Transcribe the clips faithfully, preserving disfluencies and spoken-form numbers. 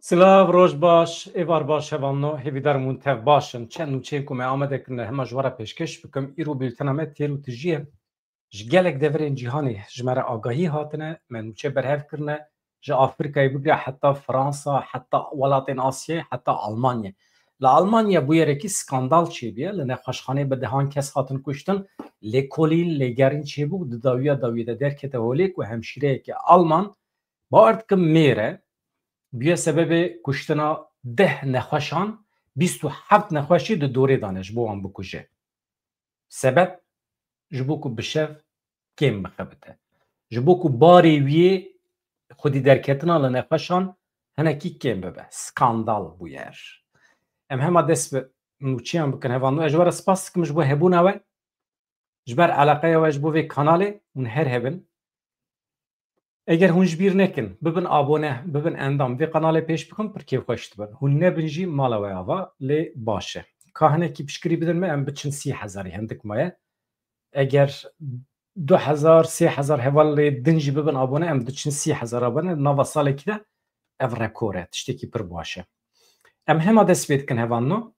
Silav, roj baş, êvar baş hevalno, hêvîdar im hûn tev baş in. Çend nûçeyên ku me amade kirine hema ji we re pêşkêş bikim. Îro bîltena me têr û tijî ye. Ji gelek deverên cîhanê ji me re agahî hatine, me nûçe berhev kirine. Ji Afrîkayê bigire heta Fransa, heta welatên Asyayê, heta Almanya. Li Almanya bûyerekî skandal çêbûye. Li nexweşxaneyê bi dehan kes hatin kuştin. Lêkolîn, lêgerîn çêbû, di dawiya dawiyê de derkete holê ku hemşîreyeke Alman, bawer dikim mêr e, bûye sebebê kuştina deh nexweşan, bîst û heft nexweşî di dorê de ne ji bo wan bikuje. Sebeb, ji bo ku bi şev kêm bixebite. Ji bo ku barê wî xwedî derketina li nexweşan hinekî kêm bibe. Skandal bûyer. Em hema dest bi nûçeyan bikin hevalno. Ez ji we re spas dikim ji bo hebûna we. Ji ber eleqeya we ji bo vê kanalê, hûn her hebin. Eger hûn ji bîr nekin, bibin abone, bibin endam, vê kanalê pêş bixin, pir kêfxweş dibin. Hûn nebin jî mala we ava, lê baş e. Ka hinekî piştgirî bidin me, em biçin sî hezarî, hindik maye. Eger du hezar, sê hezar hevalê din jî bibin abone, em diçin sî hezar abone, nava salekî de ev rekor e, tiştekî pir baş e. Em hema dest pê dikin hevalno.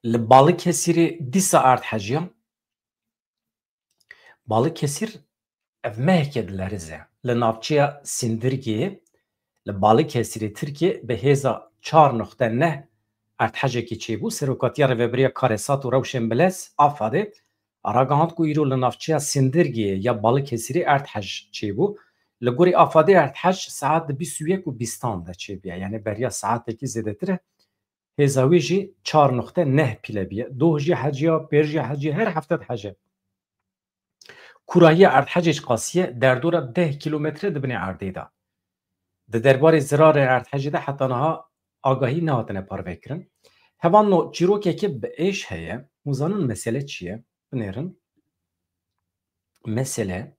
Li Balıkesirê dîsa erdhejiya. Balıkesir ev meheke dilerize. Li navçeya Sindirgê, li Balıkesirê Tirkiyê bi hêza çar noqte neh erdhejekî çêbû. Serokatiya Rêveberiya Karesat û Rewşên Bilez, AFADê, ragihand ku îro li navçeya Sindirgê ya Balıkesirê erdhej çêbû. Li gorî AFADê erdhej saet di bîst û yek û bîstan de çêbûye. Yani beriya saetekî zêdetir e. Hêza wî jî çar noqte neh pîle bûye. Doh jî heciya, pêr jî heciya, her hefte dihece. Kûrahiya erdhejê çiqasî ye, derdora deh kîlometre di binê erdê de. Di derbarê zirarê erdhejê de heta niha agahî nehatine parvekirin. Hevalno çîrokekê bi êş heye, hûn zanin mesele çi ye? Binêrin. Mesele,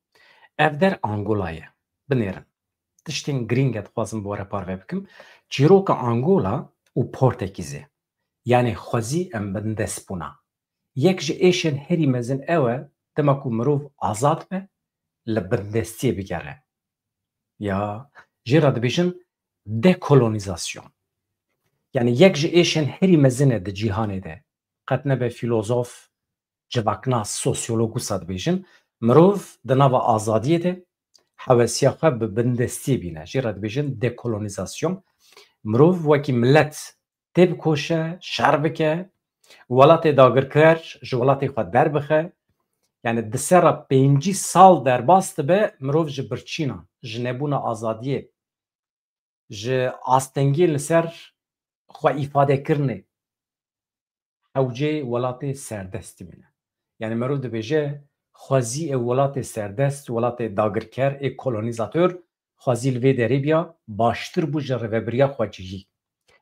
ev der Angola ye. Binêrin. Tiştên girîng e dixwazim bi we re parve bikim. Çîroka Angola û Portekîzê. Yani xwezî em bindest bûna. Yek ji êşên herî mezin ew e, dema ku mirov azad be, li bindestiyê bigere. Ya, jê re dibêjin dekolonîzasyon. Yani yek ji êşên herî mezin e di cîhanê de. Qet nebe fîlozof, civaknas, sosyolog wisa dibêjin, mirov di nava azadiyê de hewesiya xwe bi bindestiyê bîne. Jê re dibêjin dekolonîzasyon. Mirov wekî milet têbikoşe, şer bike, welatê dagirker ji welatê xwe derbixe. Yani di ser re pêncî sal derbas dibe mirov ji birçîna, ji nebûna azadiyê, ji astengiyên li ser xwe îfadekirinê hewceyê welatê serdest dimîne. Yani meriv dibêje xwezî ê welatê serdest, welatê dagirker, ê kolonîzator, xwezî li vê derê biya, baştir bû ji rêvebiriya xwecihî.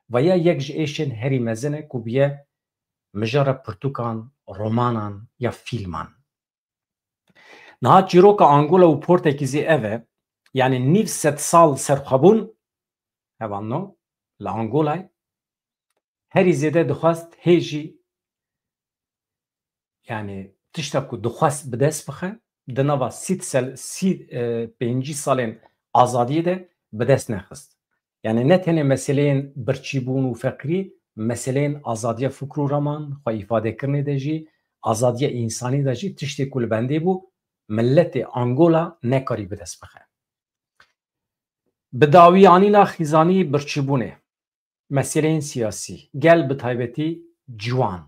Ve ya yek ji êşên herî mezin e ku biye mijara pirtûkan, romanan ya fîlman. Niha çîroka Angola û Portekîzê ev e, yani nîv sed sal serxwebûn, hevalno, li Angolayê herî zêde dixwest hê jî, yani tişta ku dixwest bi dest bixe, di nava sî sel, sî, e, pêncî salên azadiyê de bi dest nexist. Yani ne tenê meseleyên birçîbûn û feqîrî, meseleyên azadiya fikr û raman, xwe îfadekirinê de jî, azadiya însanî de jî tiştê ku li bendê bû, miletê Angola nekarî bi dest bixe. Bi dawî anîna xîzanî birçîbûnê, meseleyên siyasî, gel bi taybetî ciwan,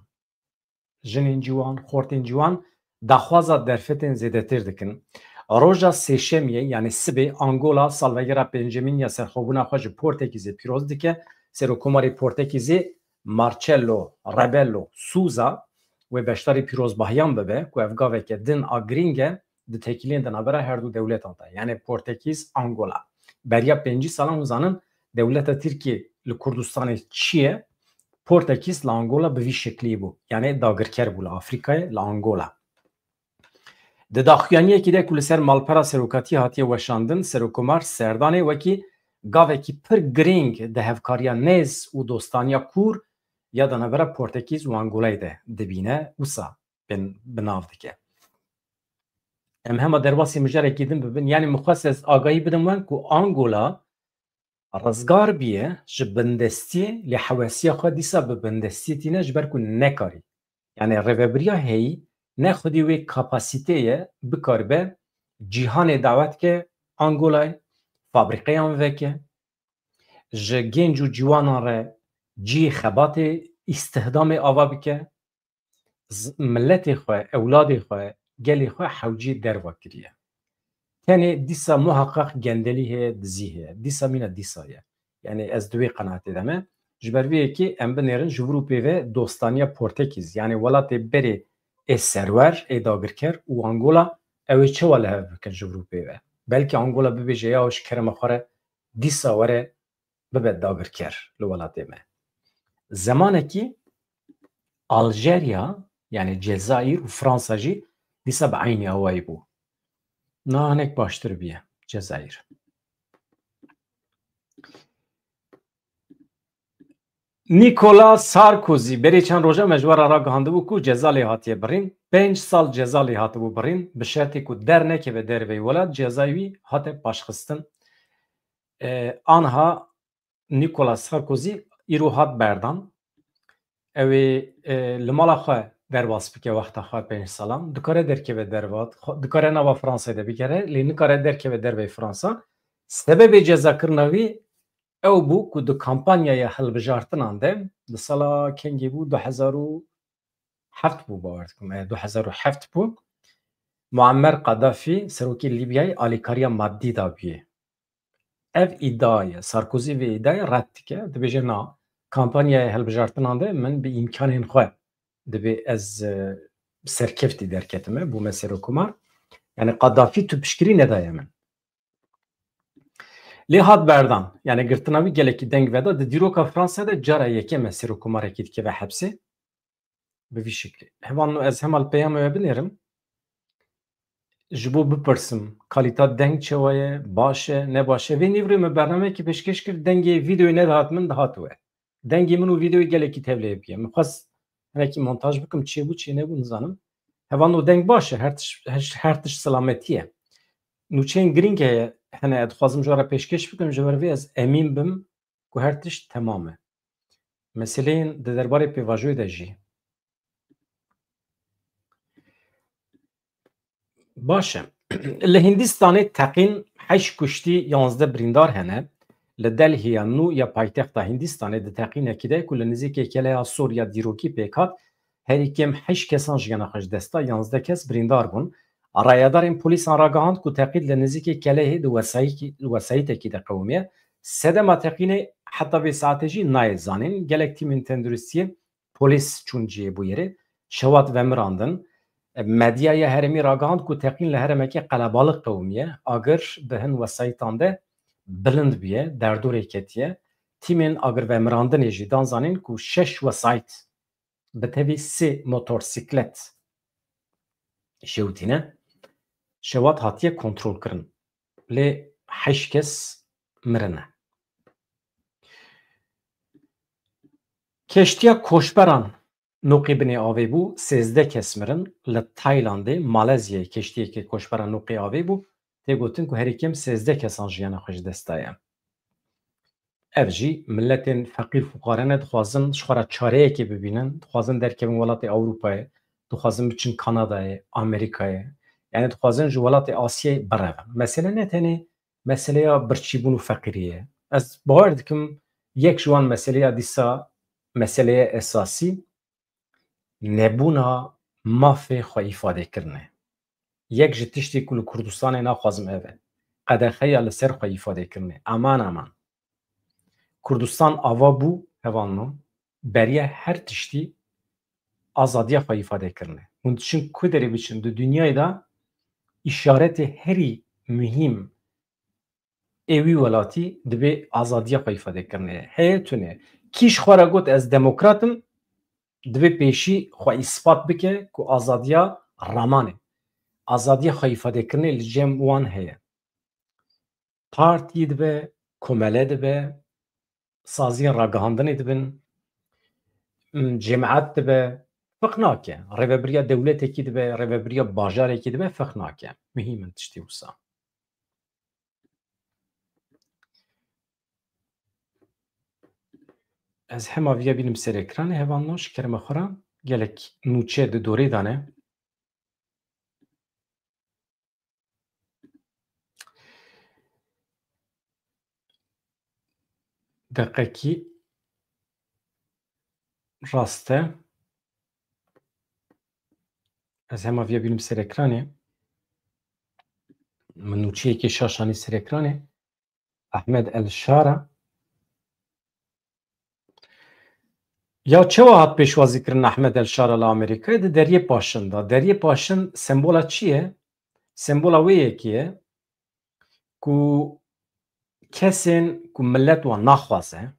jinên ciwan, xortên ciwan daxwaza derfetên zêdetir dikin. Roja Sêşemiyê, yani sibê, Angola salvegera pêncemîn ya serxwebûna xwe ji Portekîzê pîroz dike. Serokkomarê Portekîzê Marcelo Rebelo Sousa wê beşdarî pîrozbahiyan bibe ku ev gaveke din a girîng e di têkiliyên di navbera her du dewletan de, yani Portekîz, Angola. Beriya pêncî salan hûn zanin dewleta Tirkiyê li Kurdistanê çi ye? Portekîz li Angola bi vî şeklî bû. Yani dagirker bû li Afrîkayê, li Angola. Di daxuyaniyekî de ku li ser malpera serokatiyê hatiye weşandin, Serokkomar Serdanê wekî gavekî pir girîng di hevkariya nêz û dostaniya kûr ya di navbera Portekîz û Angolayê de dibîne, wisa bin, bi nav dike. Em hema derbasî mijarekî din bibin. Yani min xwest ez agahî bidim wan ku Angola Rizgar bûye ji bindestiyê, lê hewesiya xwe dîsa bi bindestiyê tîne, ji ber ku nekarî. Yani rêvebiriya heyî ne xwedî wê kapasîtê ye bikaribe cîhanê dawet ke Angolayê, fabrîqeyan veke, ji genc û ciwanan re cihê xebatê, îstihdamê ava bike, z-, miletê xwe, ewladê xwe, gelê xwe hewcî derva kiriye. Tenê dîsa muheqeq gendelî heye, dizî heye. Dîsa mîna dîsa ye. Yani ez di wê qenaetê de me. Ji ber vê yekê em binêrin ji vir û pê ve dostaniya Portekîz, yani welatê berê ê serwer, ê dagirker û Angola, ew ê çawa li hev bikin ji vir û pê ve? Belkî Angola bibêje ya ji kerema xwe re dîsa were bibe dagirker li welatê me. Zemanekî Aljerya, yani Cezayir û Fransa jî dîsa bi eynî awayî bû. Niha hinek baştir bûye Cezayir. Nicolas Sarkozy berê çend roja me ji we re ragihandibû ku ceza lê hatiye birîn. Pênc sal ceza lê hatibû birîn, bi şertê ku dernekeve derveyî welat, cezayê wî hate paşxistin. E, anha Nicolas Sarkozy îro hat berdan. Ew ê, e, li mala xwe derbas bike wexta xwe pênc salan. Dikare derkeve dervat, xwe, dikare nava Fransayê de bigere, lê nikare derkeve derveyî Fransa. Sebebê cezakirina wî ew bû ku di kampanyaya hilbijartinan de, di sala kengê bû, du hezar û heft bû, bawer dikim, e, du hezar û heft bû. Muammer Qadafî, serokê Lîbyayê, alîkariya madî dabûye. Ev îdia ye. Sarkozy vê îdiayê red dike. Dibêje, na, kampanyaya hilbijartinan de min bi îmkanên xwe dibê ez, e, serkeftî derketime, bûme serokkomar. Yani Qadafî tu piştgirî nedaye min. Lê hat berdan. Yani girtina wî gelekî deng veda. Di dîroka Fransa de cara yekem e serokkomarekî dikeve hepsê. Bi vî şeklî. Hevalno, ez hema li peyama we binêrim. Ji bo bipirsim, kalîta deng çawa ye, baş e, ne baş e? Vê nîvrê me bernameyekî pêşkêş kir, dengê vîdeoyê nedihat min, dihat we. Dengê min û vîdeoyê gelekî tevlê bûye. Min xwest hinekî montaj bikim, çêbû, çê nebû, nizanim. Hevalno, deng baş e, her tişt, her, her tişt selametî ye. Nûçeyên girîng heye, hene, ez dixwazim ji we re pêşkêş bikim, ji ber vê ez emîn bim ku her tişt temam e. Meseleyên di derbarê pêvajoyê de jî. Baş e. Li Hindistanê teqîn heşt kuştî, yanzdeh birîndar hene. Li Delhiya nû ya paytexta Hindistanê di teqînekî de ku li nizîkê keleya sor ya dîrokî pêk hat, herî kêm heşt kesan jiyana xwe ji dest da, yanzdeh kes birîndar bûn. Rayedarên polîsan ragihand ku teqîn li nizîkê kelehê di wesayîkî-, wesayîtekî de qewimiye. Sedema teqînê heta vê saetê jî nayê zanîn. Gelek tîmên tenduristiyê polîs çûn cihê bûyerê. Şewat vemirandin. Medyaya herêmî ragihand ku teqîn li herêmekê qelebaliq qewimiye. Agir di hin wesayîtan de bilind bûye, derdorê ketiye. Tîmên agirvemirandinê jî dan zanîn ku şeş wesayît bi tevî sê motorsîklet şewitîne. Şewat hatiye kontrolkirin. Lê heşt kes mirine. Keştiya koçberan noqê binê avê bû, sêzdeh kes mirin. Li Taylandê, Malezyayê, keştiyeke koçberan noqê avê bû. Tê gotin ku herî kêm sêzdeh kesan jiyana xwe ji dest daye. Ev jî miletên feqîr fuqare ne, dixwazin ji xwe re çareyekê bibînin, dixwazin derkevin welatê Ewropayê, dixwazin biçin Kanadayê, Amerîkayê. Yani dixwazin ji welatê Asyayê birevin. Mesele ne tenê meseleya birçîbûn û feqîriyê ye. Ez bawer dikim yek ji wan meseleya dîsa, meseleya esasî, nebûna mafê xwe îfadekirinê. Yek ji tiştê ku li Kurdistanê naxwazim ev e. Qedexeya li ser xwe îfadekirinê. Aman aman. Kurdistan ava bû, hevalno, beriya her tiştî azadiya xwe îfadekirinê. Hûn diçin ku derê biçin di dinyayê de, îşaretê herî muhîm ê wî welatî dibê azadiya xwe îfadekirinê ye. Heye tune. Kî ji xwe re got ez demokrat im, divê pêşî xwe îspat bike ku azadiya raman e. Azadiya xwe îfadekirinê li cem wan heye. Partî dibe, komele dibe, saziyên ragihandinê dibin, m, cemaet dibe, ferq nake. Rêvebiriya dewletekî dibe, rêvebiriya bajarekî dibe, ferq nake. Muhîm in tiştê wisa. Ez hema viya bînim ser ekranê, hevalno, ji kerema xwe re gelek nûçe di dorê de ne. Deqekî rast e. Ez hema viya bînim ser ekranê. Min nûçeyekê şaş anî ser ekranê. Ahmed El Şara. Ya çawa hat pêşwazîkirin Ahmed El Şara li Amerîkayê? Di deriyê paşin de. Deriyê paşin sembola çi ye? Sembola wê yekê ye ku kesên ku millet wan naxwaze,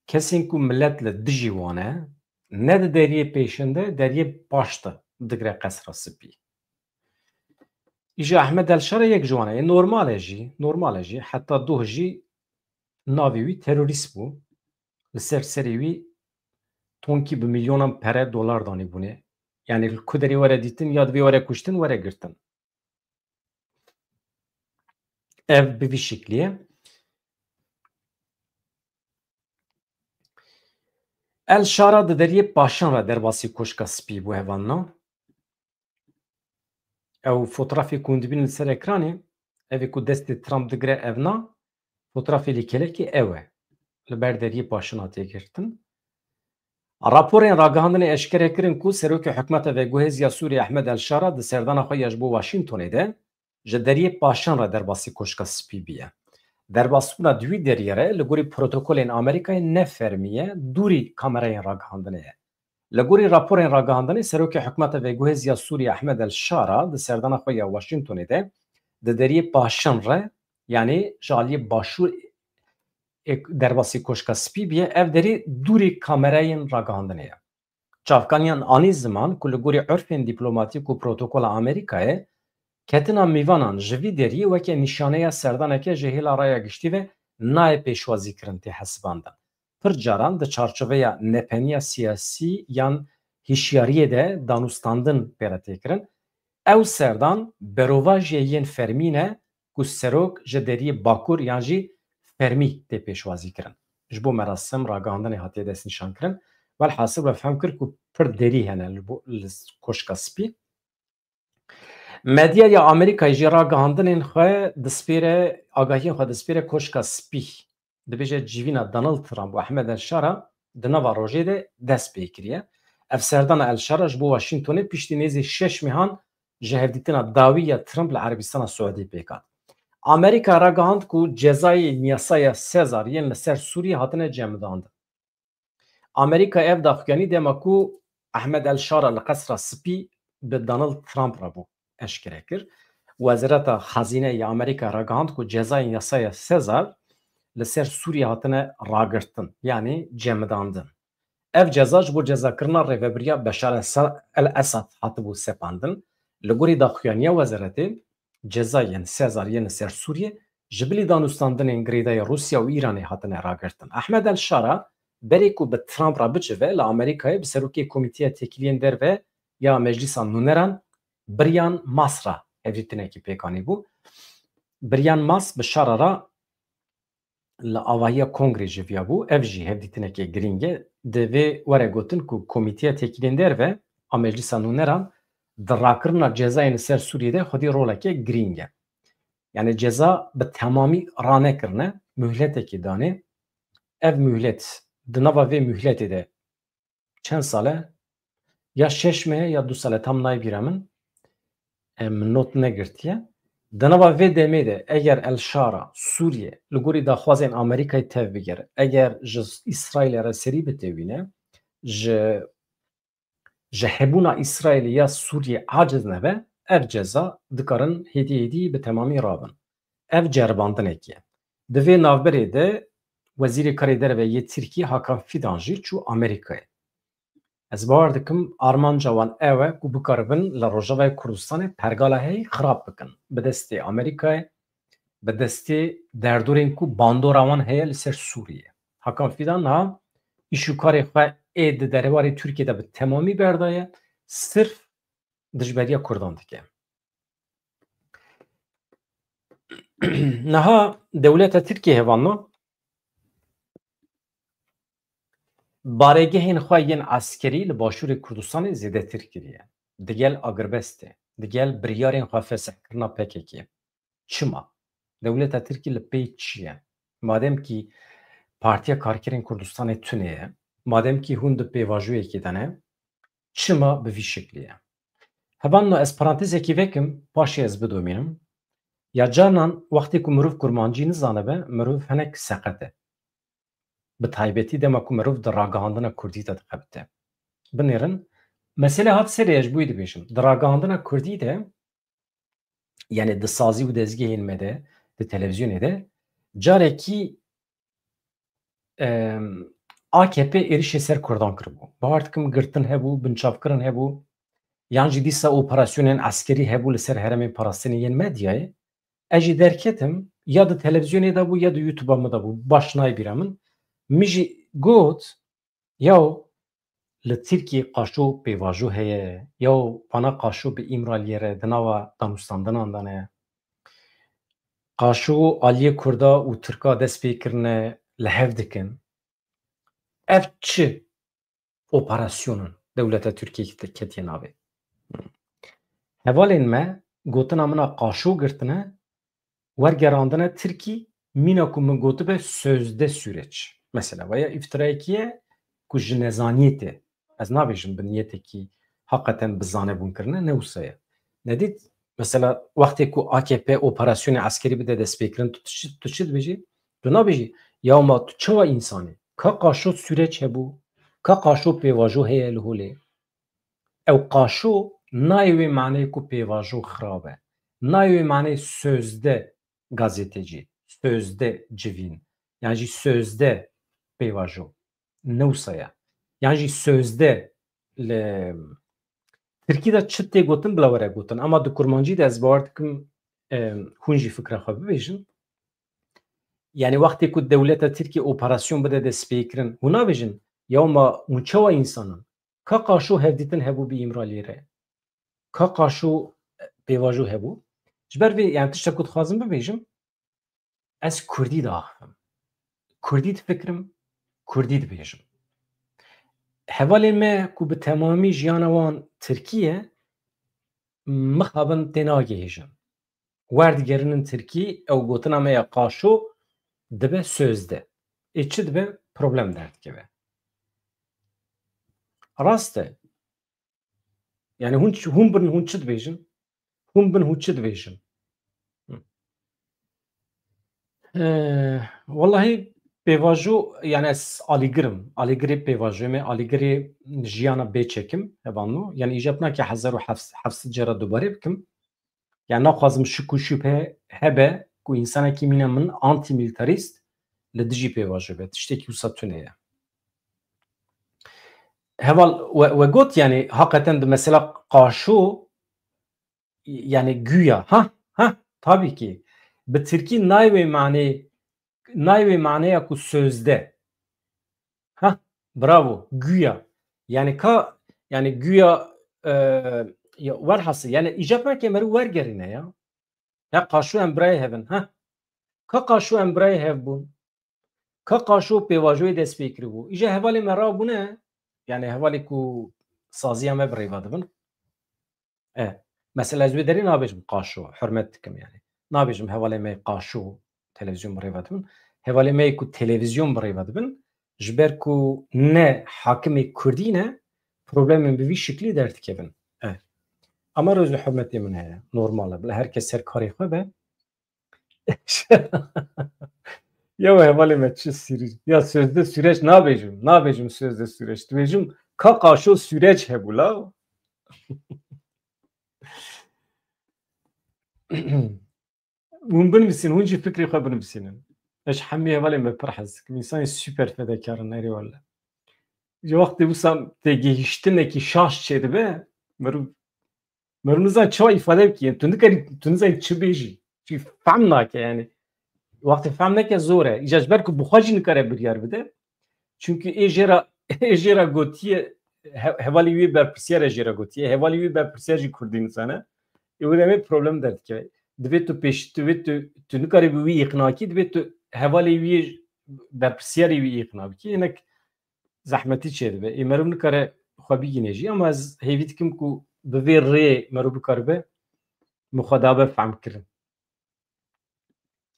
kesên ku millet li dijî wan e, ne di deriyê pêşin de, deriyê paş de digre Qesra Spî. Îja Ehmed El Şara yek ji wan e. Ê normal e jî, normal e jî. Heta doh jî navê wî terorîst bû. Li ser serê wî tonkî bi milyonan pere, dolar danîbûne. Yani li ku derê were dîtin ya divê were kuştin, were girtin. Ev bi vî şeklî ye. El Şara di deriyê paşan re derbasî Koşka Spî bû, hevalno. Ew fotoğrafê ku hûn dibînin li ser ekranê, evê ku destê Trump digire, ev na, fotoğrafê lêkelekê ew e. Li ber deriyê paşin hatiye girtin. Raporên ragihandinê eşkere kirin ku Serokê Hikûmeta Veguhêz ya Sûriyê Ehmed El Şara di serdana xwe ya ji bo Washingtonê de ji deriyê paşan re derbasî Koşka Spî bûye. Derbasbûna di wî deriyê re li gorî protokolên Amerîkayê ne fermî ye, dûrî kamerayên ragihandinê ye. Li gorî raporên ragihandinê, Serokê Hikûmeta Veguhêz ya Sûriyê Ehmed El Şara di serdana xwe ya Washingtonê de di deriyê paşan re, yanî ji aliyê başûr ê derbasî Koşka Spî bûye, ev derî dûrî kamerayên ragihandinê ye. Çavkaniyan anî ziman ku li gorî urfên dîplomatîk û protokola Amerîkayê, ketina mêvanan ji vî deriyê weke nîşaneya serdaneke ji hêla raya giştî ve nayê pêşwazîkirin tê hesibandin. Pir caran di çarçoveya nepeniya siyasî yan hişyariyê de danûstandin pê re tê kirin. Ew serdan berovajiyê yên fermî ne ku serok ji deriyê bakur yan jî fermî tê pêşwazîkirin. Ji bo merasim ragihandinê hatiye destnîşankirin. Welhasil we fehm kir ku pir derî hene li bo, li Koşka Spî. Medyaya Amerîkayê jî ragihandinên xwe dispêre, agahiyên xwe dispêre Koşka Spî. Dibêje civîna Donald Trump û Ehmed El Şara di nava rojê de dest pê kiriye. Ev serdana El Şara ji bo Washingtonê piştî nêzî şeş mehan ji hevdîtina dawî ya Trump li Erebistana Siûdî pêk hat. Amerîka ragihand ku cezayên yasaya Sezar yên li ser Sûriyê hatine cemidandin. Amerîka ev daxuyanî dema ku Ehmed El Şara li Qesra Spî bi Donald Trump re bû eşkere kir. Wezareta Xezîne ya Amerîka ragihand ku cezayên yasaya Sezar li ser Sûriyê hatine ragirtin, yanî cemidandin. Ev ceza ji bo cezakirina rêvebiriya Beşar El Sa-, El Esad hatibû sepandin. Li gorî daxuyaniya wezaretê, cezayên Sezar yên li ser Sûriyê ji bilî danûstandinên girêdayî Rûsya û Îranê hatine ragirtin. Ehmed El Şara berê ku bi Trump re bicive, li Amerîkayê bi serokê Komîteya Têkiliyên Derve ya Meclisa Nûneran Brian Mast re hevdîtinekî pêk anîbû. Brian Mast bi Şara re li avahiya kongrê jî viya bû. Ev jî hevdîtinekê girîng e. Divê were gotin ku Komîteya Têkiliyên Derve a Meclisa Nûneran di rakirina cezayên li ser Sûriyê de xwedî roleke girîng e. Yani ceza bi temamî ranekirine, muhletekê danê. Ev muhlet, di nava vê muhletê de çend sal e? Ya şeş meh e ya du sal e, tam nayê bîra min. E, min not negirtiye. Di nava vê demê de eger El Şara Sûriye li gorî daxwazên Amerîkayê tev bigere, eger ji Îsraîlê re serî bitewîne, ji, ji hebûna Îsraîlê ya Sûriye aciz nebe, ev ceza dikarin hêdî hêdî bi temamî rabin. Ev ceribandinekî ye. Di vê navberê de Wezîrê Karê Derve yê Tirkiyê Hakan Fidan jî çû Amerîkayê. Ez bawer dikim armanca wan ew e ku bikaribin li Rojavayê Kurdistanê pergala heyî xirab bikin. Bi destê Amerîkayê, bi destê derdorên ku bandora wan heye li ser Sûriyê. Hakan Fidan niha îş û karê xwe ê di derbarê Tirkiyê de bi temamî berdaye, sirf dijberiya Kurdan dike. Niha dewleta Tirkiyê, hevalno, Baregehên xwe yên eskerî li Başûrê Kurdistanê zêdetir kiriye. Digel agirbestê, digel biryarên xwe fesihkirina P K K. Çima? Dewleta Tirkî li pê çi ye? Madem kî Partiya Karkerên Kurdistanê tune ye, madem kî hûn di pêvajoyekê de ne, çima bi vî şeklî ye? Hevalno, ez parantezekî vekim, paşê ez bidomînim. Ya carnan wextê ku mirov kurmancî nizanibe, mirov hinek seqet e. Bi taybetî dema ku mirov di ragihandina kurdî de dixebite. Binêrin, mesele hat serê, ez ji bo wî dibêjim. Di ragihandina kurdî de, yani di sazî û dezgehên me de, di televîzyonê de, carekî, em, A K P êrişê ser kurdan kiribû. Bawer dikim girtin hebû, binçavkirin hebû. Yan jî dîsa operasyonên eskerî hebû li ser herêmên parastinê yên medyayê. Ez jî derketim, ya di televîzyonê de bû, ya di YouTube-a min de bû. Baş nayê bîra min. Min jî got, yaw, li Tirkiyê qaşo pêvajo heye, yaw, vana qaşo bi Îmraliyê re di nava danûstandinan de ne. Qaşo aliyê Kurda û Tirka dest pê kirine, li hev dikin. Ev çi operasyon in dewleta Tirkiyê ketiye navê? Hevalên me gotina min a qaşo girtine, wergerandine Tirkî, mîna ku min gotibe sözde süreç. Mesela, veya îftirayekî ye ku ji nezaniyê tê. Ez nabêjim bi niyetekî heqeten bi zanebûn kirine, ne wisa ye. Nedît, mesela, wextê ku A K P operasyonê eskerî bide destpêkirin, tu çi, tu çi dibêjî? Tu nabêjî, ya ma tu çawa însan î? Ka qaşo süreç hebû, ka qaşo pêvajo heye li holê. Ew qaşo nayê wê maneyê ku pêvajo xirab e. Nayê wê maneyê sözde gazetecî, sözde civîn, yan jî sözde pêvajo. Ne wisa ye. Yan jî sözde li Tirkî de çi tê gotin bila were gotin. Ama di kurmancî de ez bawer dikim, em, hûn jî fikra xwe bibêjin. Yani wextê ku dewleta Tirkiyê operasyon bide destpêkirin, hûn nabêjin, ya ma hûn çawa însan in? Ka qaşo hevdîtin hebû bi Îmraliyê re? Ka qaşo pêvajo hebû? Ji ber vê, yani tiştek ku dixwazim bibêjim, ez kurdî diaxivim. Kurdî difikirim, kurdî dibêjim. Hevalên me ku bi temamî jiyana wan tirkî ye, mixabin tênagihêjin. Werdigerinin tirkî, ew gotina me ya qaşo dibe sözde. Ê çi dibe? Problem derdikeve. Rast e. Yani hûn, hûn bin hûn çi dibêjin? Hûn bin hûn çi dibêjin? Hı. Ee, wallahî pêvajo, yani ez alîgir im. Alîgirê pêvajoyê me, alîgirê jiyana bê çekim, hevalno. Yani îcab nake hezar û heft sed cara dubare bikim. Yani naxwazim şik û şübhe hebe ku însanekî mîna min antîmîlîtarîst li dijî pêvajo be. Tiştekî wisa tune ye. Heval we, we got, yani heqeten di mesela qaşo, yani güya, ha, ha, tabii ki. Bi tirkî nayê wê manê, nayê wê maneya ku sözde. Ha, bravo, güya. Yani ka, yani güya, e, ya, welhasil, yani îcab nake meriv wergerîne ya. Ya qaşo em birayê hev in, ha? Ka qaşo em birayê hev bûn? Ka qaşo pêvajoyê dest pê kiribû? Îja hevalê me rabûne, yani hevalê ku saziya me bi rêva dibin. E, mesela ez wê derê nabêjim qaşo, hurmet dikim yani. Nabêjim hevalê me qaşo televîzyon bi rêva dibin. Hevalê me ku televîzyon bi rêva dibin, ji ber ku ne hakimê kurdî ne, problemên bi vî şiklî derdikevin. E. Ama rêz û hurmetê min heye. Normal e. Bila her kes ser karê xwe be. Ya hevalê me çi sîrî. Ya sözde süreç nabêjim. Nabêjim sözde süreç. Dibêjim ka qaşo süreç hebû la. Hûn binivîsîn, hûn jî fikrê xwe binivîsînin. Ez ji hemî hevalên me pir hez dikim. Însanên super fedekar in, erê wele. Ji wextê wisa têgihiştinekî şaş çêdibe, meriv, meriv nizan çawa îfade bike. Tu nikarî, tu nizanî çi bêjî. Çi fehm nake yani. Wextê fehm neke zor e. Îca ji ber ku bi xwe jî nikare biryar bide. Çimkî ê jê re, ê jê re gotiye, he-, hevalê wî berpirsiyar e jê re gotiye. Hevalê wî berpirsiyar jî kurdî nizane. Ê wê demê problem derdikeve. Divê tu pêş, divê tu, tu nikarî bi wî îqna kî, divê tu hevalê wî berpirsiyarê wî îqna bikî. Hinek zehmetî çêdibe. Ê meriv nikare xwe bigîne jî, ama ez hêvî dikim ku bi vê rê meriv bikaribe bi xwe dabe fehmkirin.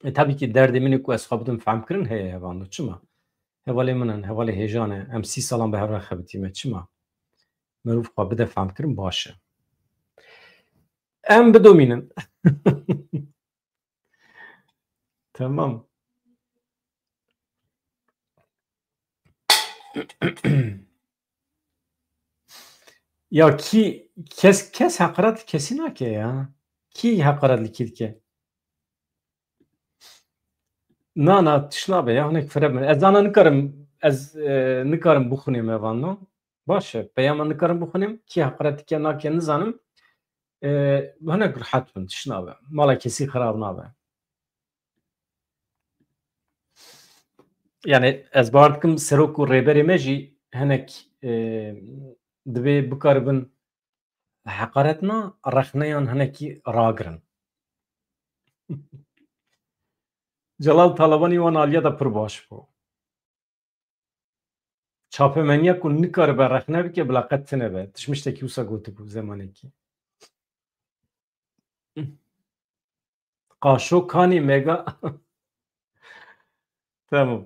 E, tabii ki derdê min ê ku ez xwe bidim fehmkirin heye, hevando. Çima? Hevalê min in, hevalê hêjan e. Em sî salan bi hev re xebitîme. Çima? Meriv xwe bide fehmkirin baş e. Em bidomînin. Tamam. Ya kî kes, kes heqaret li kesî nake ya. Kî heqaret li kî dike? Na, na, tişt nabe ya, hinek fire bin. Ez ana nikarim, ez, e, nikarim bixunêm evan, no? Baş e, peyama nikarim bixunêm, kî heqaret dike nake nizanim. E, hinek rehet bin, tişt nabe. Mala kesî xirab nabe. Yani ez bawer dikim serok û rêberê me jî hinek, e, divê bikaribin heqaretna rexneyan hinekî ragirin. Celal Talabanî wan aliya de pir baş bû. Çapemeniya ku nikaribe rexne bike, bila qet tune be. Tişmiştekî wisa gotibû zemanekî. Qaşo kanî mega. Tamam.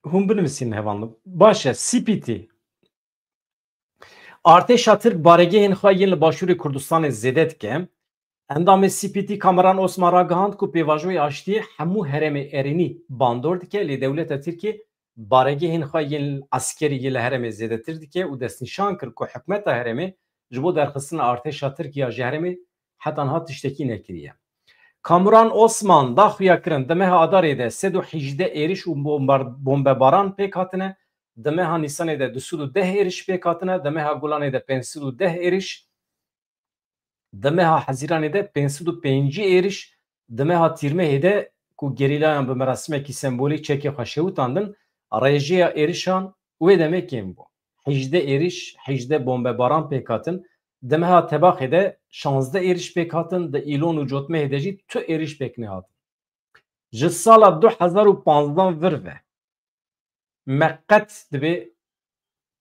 Hûn binivîsînin hevalno. Baş e, C P T. Artêşa Tirk baregehên xwe yên li Başûrê Kurdistanê zêde dike. Endamê C P T Kamuran Osman ragihand ku pêvajoyê aştiyê hemû herêmê erênî bandor dike, lê dewleta Tirkiyê baregehên xwe yên eskerî yê li herêmê zêdetir dike û destnîşan kir ku hikûmeta herêmê ji bo derxistina artêşa Tirk ya ji herêmê heta niha tiştekî nekiriye. Kamuran Osman da xuyakirin, di meha Adarê de sed û hejdeh êriş û bombar-, bombebaran pêk hatine, di meha Nîsanê de du sed û deh êriş pêk hatine, di meha Gulanê de pênc sed û deh êriş, di meha Hezîranê de pênc sed û pêncî êriş, di meha Tîrmehê de ku gerîlayan bi merasimekî sembolîk çekê xwe şewitandin, rêjeya êrişan wê demê kêm bû. Hejdeh êriş, hejdeh bombebaran pêk hatin. Di meha Tebaxê de şazdeh êriş pêk hatin, di Îlon û Cotmehê de jî tu êriş pêk nehatin. Ji sala du hezar û panzdeh vir ve me qet dibê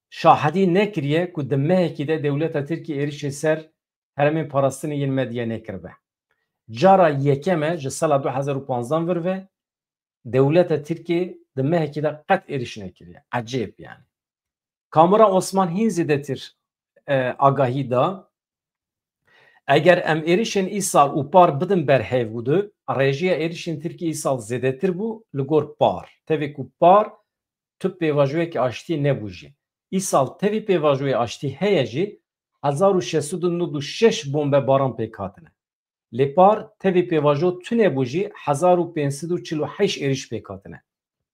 şahidî nekiriye ku di mehekî de dewleta Tirkiyê êrişê ser herêmên parastinê yên me diye nekiribe. Cara yekem e ji sala du hezar û panzdeh vir ve dewleta Tirkiyê di mehekî de qet êriş nekiriye. Ecêb yani. Kamuran Osman hîn zêdetir, e, agahî da. Eger em êrişên îsal û par bidin ber hev û du, rêjeya êrişên Tirkiyê îsal zêdetir bû li gor par. Tevê ku par tu pêvajoyekî aştiyê nebû jî. Îsal tevî pêvajoyê aştî heye jî, hezar û şeş sed û nod û şeş bombebaran pêk hatine. Lê par tevî pêvajo tune bû jî hezar û pênc sed û çil û heşt êriş pêk hatine.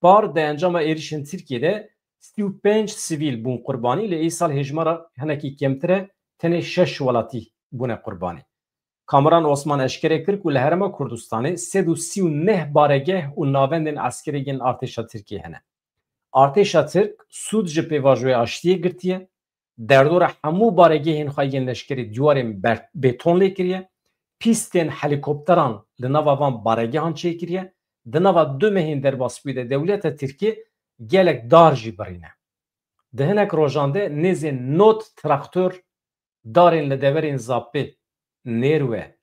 Par di encama êrişên Tirkiyê de sî û pênc sivîl bûn qurbanî, lê îsal hêjmara hinekî kêmtir e, tenê şeş welatî bûne qurbanî. Kamuran Osman eşkere kir ku li Herêma Kurdistanê sed û sî û neh baregeh û navendên eskerê yên artêşa Tirkiyê hene. Artêşa Tirk sûd ji pêvajoya aştiyê girtiye, derdora hemû baregehên xwe yên leşkerî dîwarên ber-, bêton lê kiriye, pîstên helîkopteran li nava van baregehan çêkiriye, di nava du mehên derbasbûyî de dewleta Tirkiyê gelek dar jî birîne. Di hinek rojan de nêzên nod traktor darên li deverên Zapê, Nêrwe,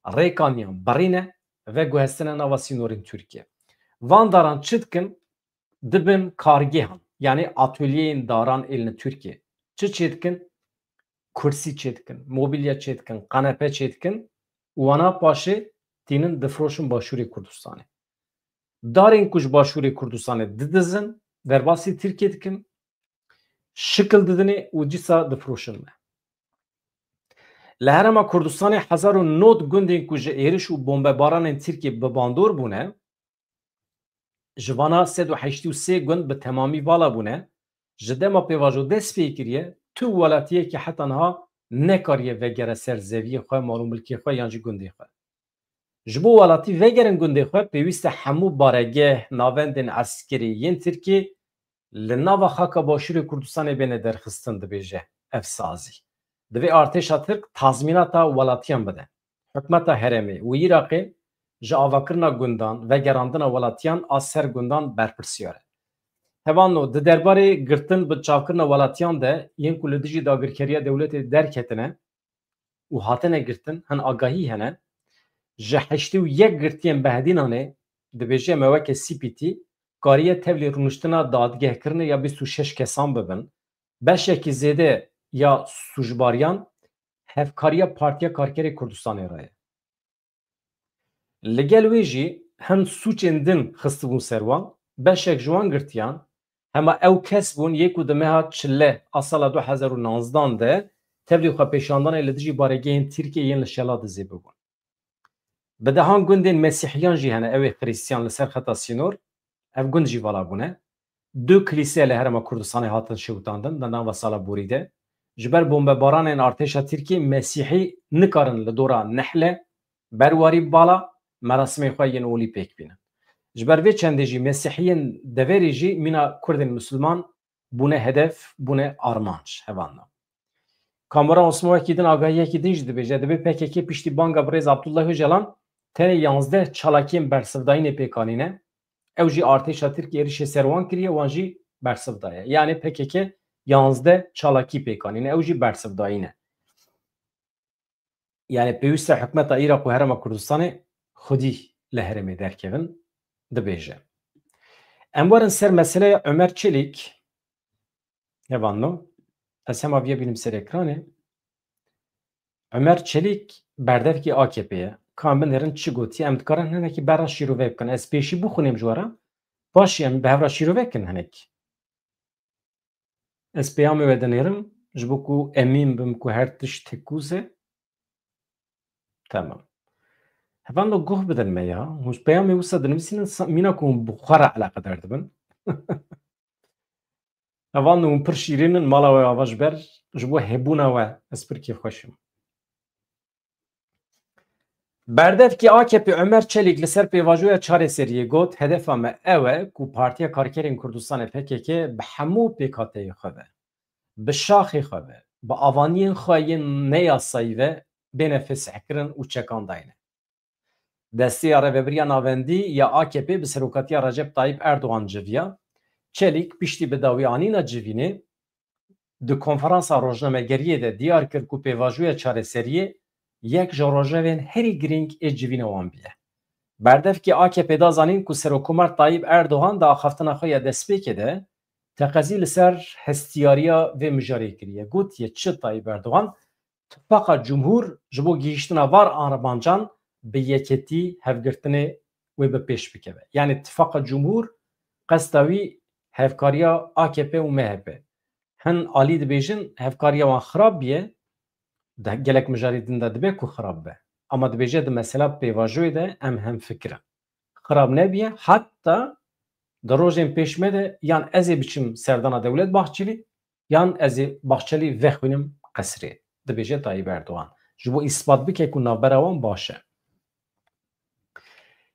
Rêkaniyan birîne, veguhestine nava sînorên Tirkiye. Van daran çi dikin? Dibin kargehan, yanî atolyeyên daran êlin Tirkiye. Çi çêdikin? Kursî çêdikin, mobilya çêdikin, kanepe çêdikin û wana paşê tînin difroşin Başûrê Kurdistanê. Darên ku ji Başûrê Kurdistanê didizin, derbasî Tirkiye dikin, şikil didinê û dîsa difroşin me. Li Herêma Kurdistanê hezar û nod gundên ku ji êriş û bombebaranên Tirkiye bi bandor bûne, ji vana sed û heştê û sê gund bi temamî vala bûne, ji dema pêvajo dest pê kiriye, tu welatiyekî heta niha nekariye vegere ser zeviyê xwe, mal û milkê xwe yan jî gundê xwe. Ji bo welatî vegerin gundê xwe, pêwîst e hemû baregeh, navendên eskerî yên Tirkiyê li nava xaka Başûrê Kurdistanê bêne derxistin, dibêje ev sazî. Divê artêşa Tirk tazmînata welatiyan bide. Hikûmeta herêmê û Iraqê ji avakirina gundan, vegerandina welatiyan a ser gundan berpirsiyar e. Hevalno, di derbarê girtin bi çavkirina welatiyan de yên ku li dijî dagirkeriya dewletê derketine û hatine girtin, hin agahî hene. Ji heştê û yek girtiyên Behdînanê dibêje me weke C P T kariye tevlî rûniştina dadgehkirinê ya bîst û şeş kesan bibin. Beşekî zêde ya sûcbariyan hevkariya Partiya Karkerê Kurdistanê re ye. Li gel wê jî hin sûcên din xistibûn ser wan, beşek ji wan girtiyan, hema ew kes bûn yê ku di meha çile a sala du hezar û nozdehan de tevlî xwepêşandanê li dijî baregehên Tirkiyê yên li Şeladizê bibûn. Bi dehan gundên Mesîhiyan jî hene, ew ê Xirîstiyan li ser xeta sînor, ev gund jî vala bûne. Du kilîse li Herêma Kurdistanê hatin şewitandin di nava sala borî de. Ji ber bombebaranên artêşa Tirkiyê Mesîhî nikarin li dora Nehle, Berwarî Bala, merasimên xwe yên olî pêk bînin. Ji ber vê çendê jî Mesîhiyên deverê jî mîna Kurdên Misilman bûne hedef, bûne armanc, hevalno. Kamera Osman wekî din agahiyekî din jî dibêje, dibê P K K piştî banga birêz Abdullah Ocalan tenê yanzdeh çalakiyên bersivdayînê pêk anîne. Ew jî artêşa Tirkiyê êrişê ser wan kiriye, wan jî bersiv daye. Yanî P K K yanzdeh çalakî pêk anîne, ew jî bersivdayî ne. Yanî pêwîst e hikûmeta Iraq û Herêma Kurdistanê xwedî li herêmê derkevin, dibêje. Em werin ser meseleya Ömer Çelik. Hevalno, ez hema viya bînim ser ekranê. Ömer Çelik berdevkî A K P ye. Ka em binêrin çi gotiye, em dikarin hinekî berra şîrove bikin. Ez pêşî bixwînim ji we re. Paşî em bi hev re şîrove bikin hinekî. Ez peyamê we dinêrim, ji bo ku emîn bim ku her tişt tekûz e. Tamam. Hevalno, guh bidin me ya. Hûn peyamê wisa dinivîsînin, sa-, mîna ku hûn bi xwe re eleqedar dibin. Hevalno, hûn pir şîrîn in, mala we ava ji ber, ji bo hebûna we ez pir kêfxweş im. Berdevkî A K P Ömer Çelik li ser pêvajoya çareseriyê got, hedefa me ew e ku Partiya Karkerên Kurdistanê P K K bi hemû pêkhateyê xwe ve, bi şaxê xwe ve, bi avaniyên xwe yên neyasayî ve bêne fesihkirin û çekandayîne. Desteya Rêvebiriya Navendî ya A K P bi serokatiya Recep Tayyip Erdogan civiya. Çelik piştî bi dawî anîna civînê di konferansa rojnamegeriyê de diyar kir ku pêvajoya çareseriyê yek ji rojevên herî girîng ê civîna wan bûye. Berdevkî A K P da zanîn ku Serokomar Tayyip Erdogan di axaftina xwe ya destpêkê de teqezî li ser hestiyariya vê mijarê kiriye. Gotiye çi Tayyip Erdogan, Tifaqa Cumhur ji bo gihîştina van armancan bi yeketî hevgirtinê wê bi pêş bikeve. Yanî Tifaqa Cumhur qesta wî hevkariya A K P û M H P. Hin alî dibêjin hevkariya wan xirab biye, di gelek mijarê din de dibe ku xirab be. Ama dibêje di mesela pêvajoyê de em hemfikir in. Xirab nebiye, heta di rojên pêş me de yan ez ê biçim serdana Dewlet Bahçelî, yan ez ê Bahçelî vexwînim qesrê, dibêje Tayyip Erdogan. Ji bo îspat bike ku navbera wan baş e.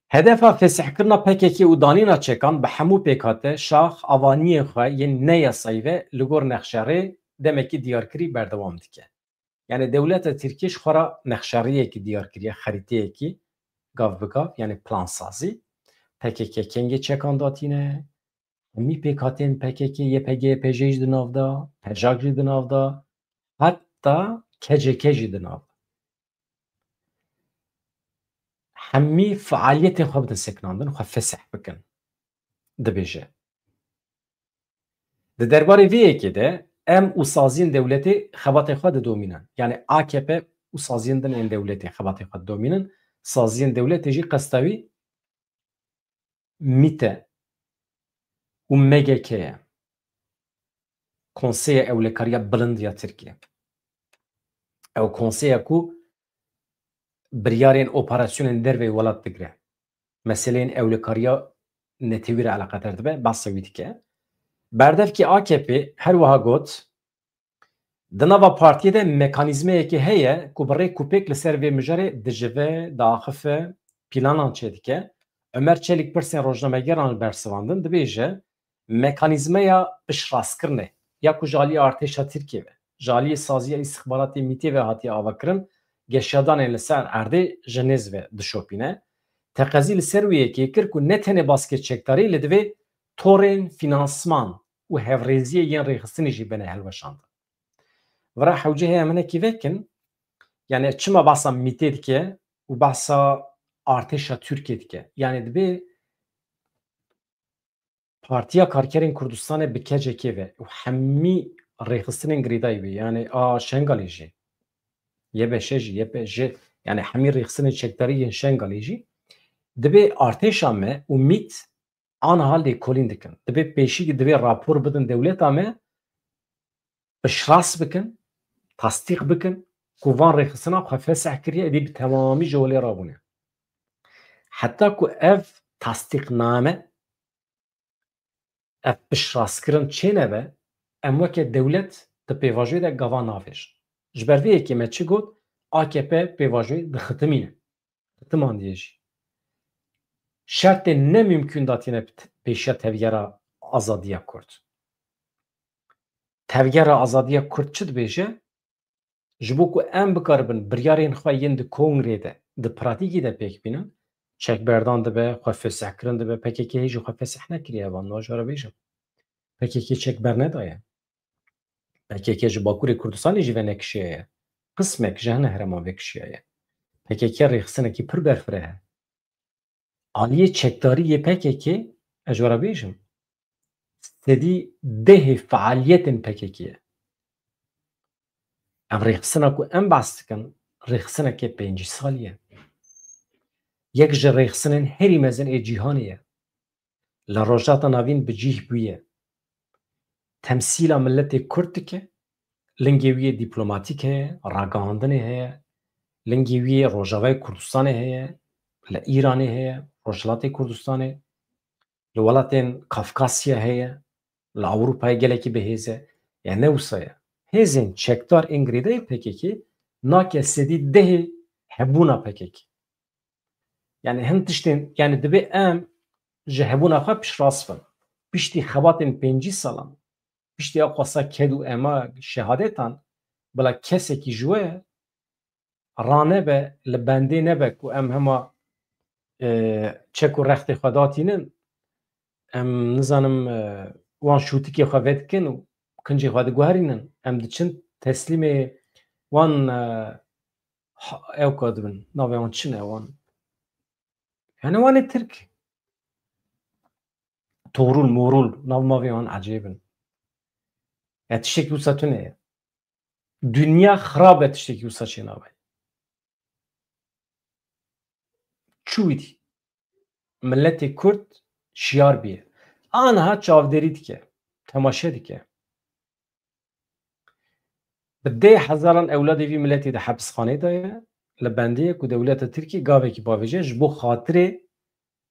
Hedefa fesihkirina P K K û danîna çekan bi hemû pêkhate, şax, avaniyên xwe yên neyasayî ve li gor nexşerê demekî diyarkirî berdewam dike. Yanî dewleta Tirkiyê ji xwe re nexşeriyekî diyar kiriye, xerîteyekî gav bi gav, yanî plansazî. P K K kengê çekan datîne, hemî pêkhatên P K K, Y P G, Y P J jî di nav de, P J A K jî di nav de, heta K C K jî di nav de. Hemî fealiyetên xwe bidin sekinandin, xwe fesih bikin, dibêje. Di derbarê vê yekê de em û saziyên dewletê xebatê xwe didomînin. Yanî A K P û saziyên din ên dewletê xebatê xwe didomînin. Saziyên dewletê jî qesta wî MÎT e û M G K ye. Konseya Ewlekariya Bilind ya Tirkiye. Ew konseya ku biryarên operasyonên derveyî welat digire. Meseleyên ewlekariya netewî re eleqedar dibe, behsa wî dike. Berdevkî A K P her wiha got, Di nava partiyê de mekanîzmeyekê heye ku bi rêk û pêk li ser vê mijarê dicive, diaxife, pîlanan çêdike. Ömer Çelik pirsên rojnamegeran li bersivandin, dibêje, mekanîzmeya piştrastkirinê ya ku ji aliyê artêşa Tirkiyê ve, ji aliyê saziya îstixbaratê MÎT'ê ve hatiye avakirin, geşadanên li ser erdê ji nêz ve dişopîne. Teqezî li ser wê yekê kir ku ne tenê baskê çekdarî, lê divê torên fînansman û hevrêziyê yên rêxistinê jî bene hilweşandin. Vira hewce heye em hinekî vekin, yani çima behsa MÎT'ê dike û behsa artêşa Tirkiyê dike? Yani dibê Partiya Karkerên Kurdistanê bi K C K ve û hemî rêxistinên girêdayî wê, yani a Şengalê jî, Y B Ş jî, Y P J, yani hemî rêxistinên çekdarî yên Şengalê jî, dibê artêşa me û MÎT aniha lêkolîn dikin. Dibê pêşî, dibê rapor bidin dewleta me, piştrast bikin, tasdîq bikin ku van rêxistina xwe fesih kiriye, êdî bi temamî ji holê rabûne. Heta ku ev tasdîqname, ev piştrastkirin çênebe, em weke dewlet di pêvajoyê de gava navêjin. Ji ber vê yekê me çi got, A K P pêvajoyê dixitimîne. Xitimandiye jî. Şertên ne mimkûn datîne pêşiya tevgera azadiya Kurd. Tevgera azadiya Kurd çi dibêje? Ji bo ku em bikaribin biryarên xwe yên di kongrê de, di pratîkê de pêk bînin, çekberdan dibe, xwe fesihkirin dibe, P K K hê jî xwe fesih nekiriye, van niha ji we re bêjim. P K K çek bernedaye. P K K ji Bakurê Kurdistanê jî venekişiyaye. Qismek ji hene herêman vekişiyaye. P K K rêxistinekî pir berfireh e. Aliyê çekdarî yê P K K, ez ji we re bêjim, sedî dehê fealiyetên P K K ye. Ev rêxistina ku em behs dikin, rêxistineke pêncî salî ye. Yek ji rêxistinên herî mezin ê cîhanê ye. Li Rojhilata Navîn bi cih bûye. Temsîla miletê Kurd dike, lingê wî yê dîplomatîk heye, ragihandinê heye, lingê wî yê Rojavayê Kurdistanê heye, li Îranê heye, Rojhilatê Kurdistanê, li welatên Kafkasya heye, li Ewropayê gelekî bi hêz e. Yani ne wisa ye. Hêzên çekdar ên girêdayî P K K nake sedî dehê hebûna P K K. Yani hin tiştên, yani dibê em ji hebûna xwe piştrast bin. Piştî xebatên pêncî salan, piştî ew qasa ked û ema şehadetan, bila kesekî ji we ranebe, li bendê nebe ku em hema, e, çek û rextê xwe datînin, em nizanim, e, wan şûtikê xwe vedikin û kincê xwe diguherînin, em diçin teslîmê wan, e, ha-, ew ka dibin, navê wan çi ne wan? Yani wan ê Tirk. Torul, morul, nav mavê wan ecêb in. Ya tiştekî wisa tune ye. Dinya xirab e, tiştekî wisa çênabe. Çûyî dî. Miletê Kurd şiyar bîye. Aniha çavdêrî dike. Temaşe dike. Bi deh hezaran ewladê vî miletî di hepisxanê de ye. Li bendê ye ku dewleta Tirkî gavekî bavêje ji bo xatirê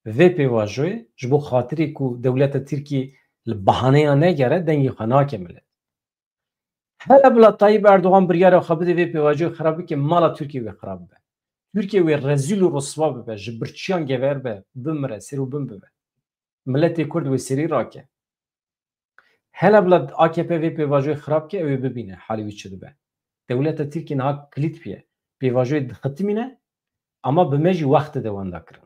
vê pêvajoyê, ji bo xatirê ku dewleta Tirkî li bahaneya negere, dengê xwe nake milet. Hele bila Tayyip Erdogan biryara xwe bide vê pêvajoyê xirab bike, mala Tirkiyê wê xirab bibe. Tirkiye wê rezîl û riswa bibe, ji birçiyan gever be, bimire, ser û bin bibe. Miletê Kurd wê serî rake. Hele bila A K P vê pêvajoyê xirab ke, ew ê bibîne halê wî çi dibe. Dewleta Tirkî niha kilît bûye. Pêvajoyê dixitimîne, ama bi me jî wext dide wenda kirin.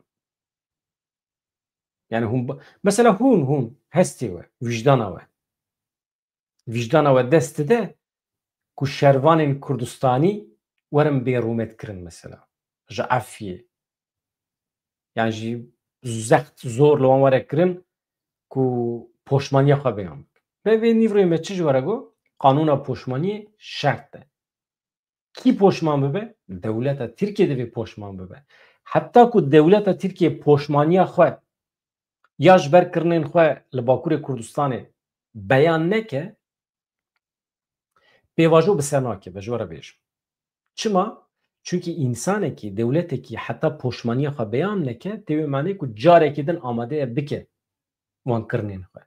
Yani hûn ba-, mesela hûn, hûn hestê we, wijdana we, wijdana we dest dide ku şervanên Kurdistanî werin bêrûmet kirin mesela. Ji efyê. Yani jî zext zor li wan were kirin ku poşmaniya xwe beyan bikin. Be vê nîvroyê me çi ji we re got? Qanûna poşmaniyê şert e. Kî poşman bibe? Dewleta Tirkiye divê poşman bibe. Heta ku dewleta Tirkiye poşmaniya xwe ya ji ber kirinên xwe li Bakurê Kurdistanê beyan neke, pêvajo bi ser nakeve, ji we re bêjim. Çima? Çunkî însanekî, dewletekî heta poşmaniya xwe beyan neke, tê wê manê ku carekî din amade ye bike wan kirinên xwe.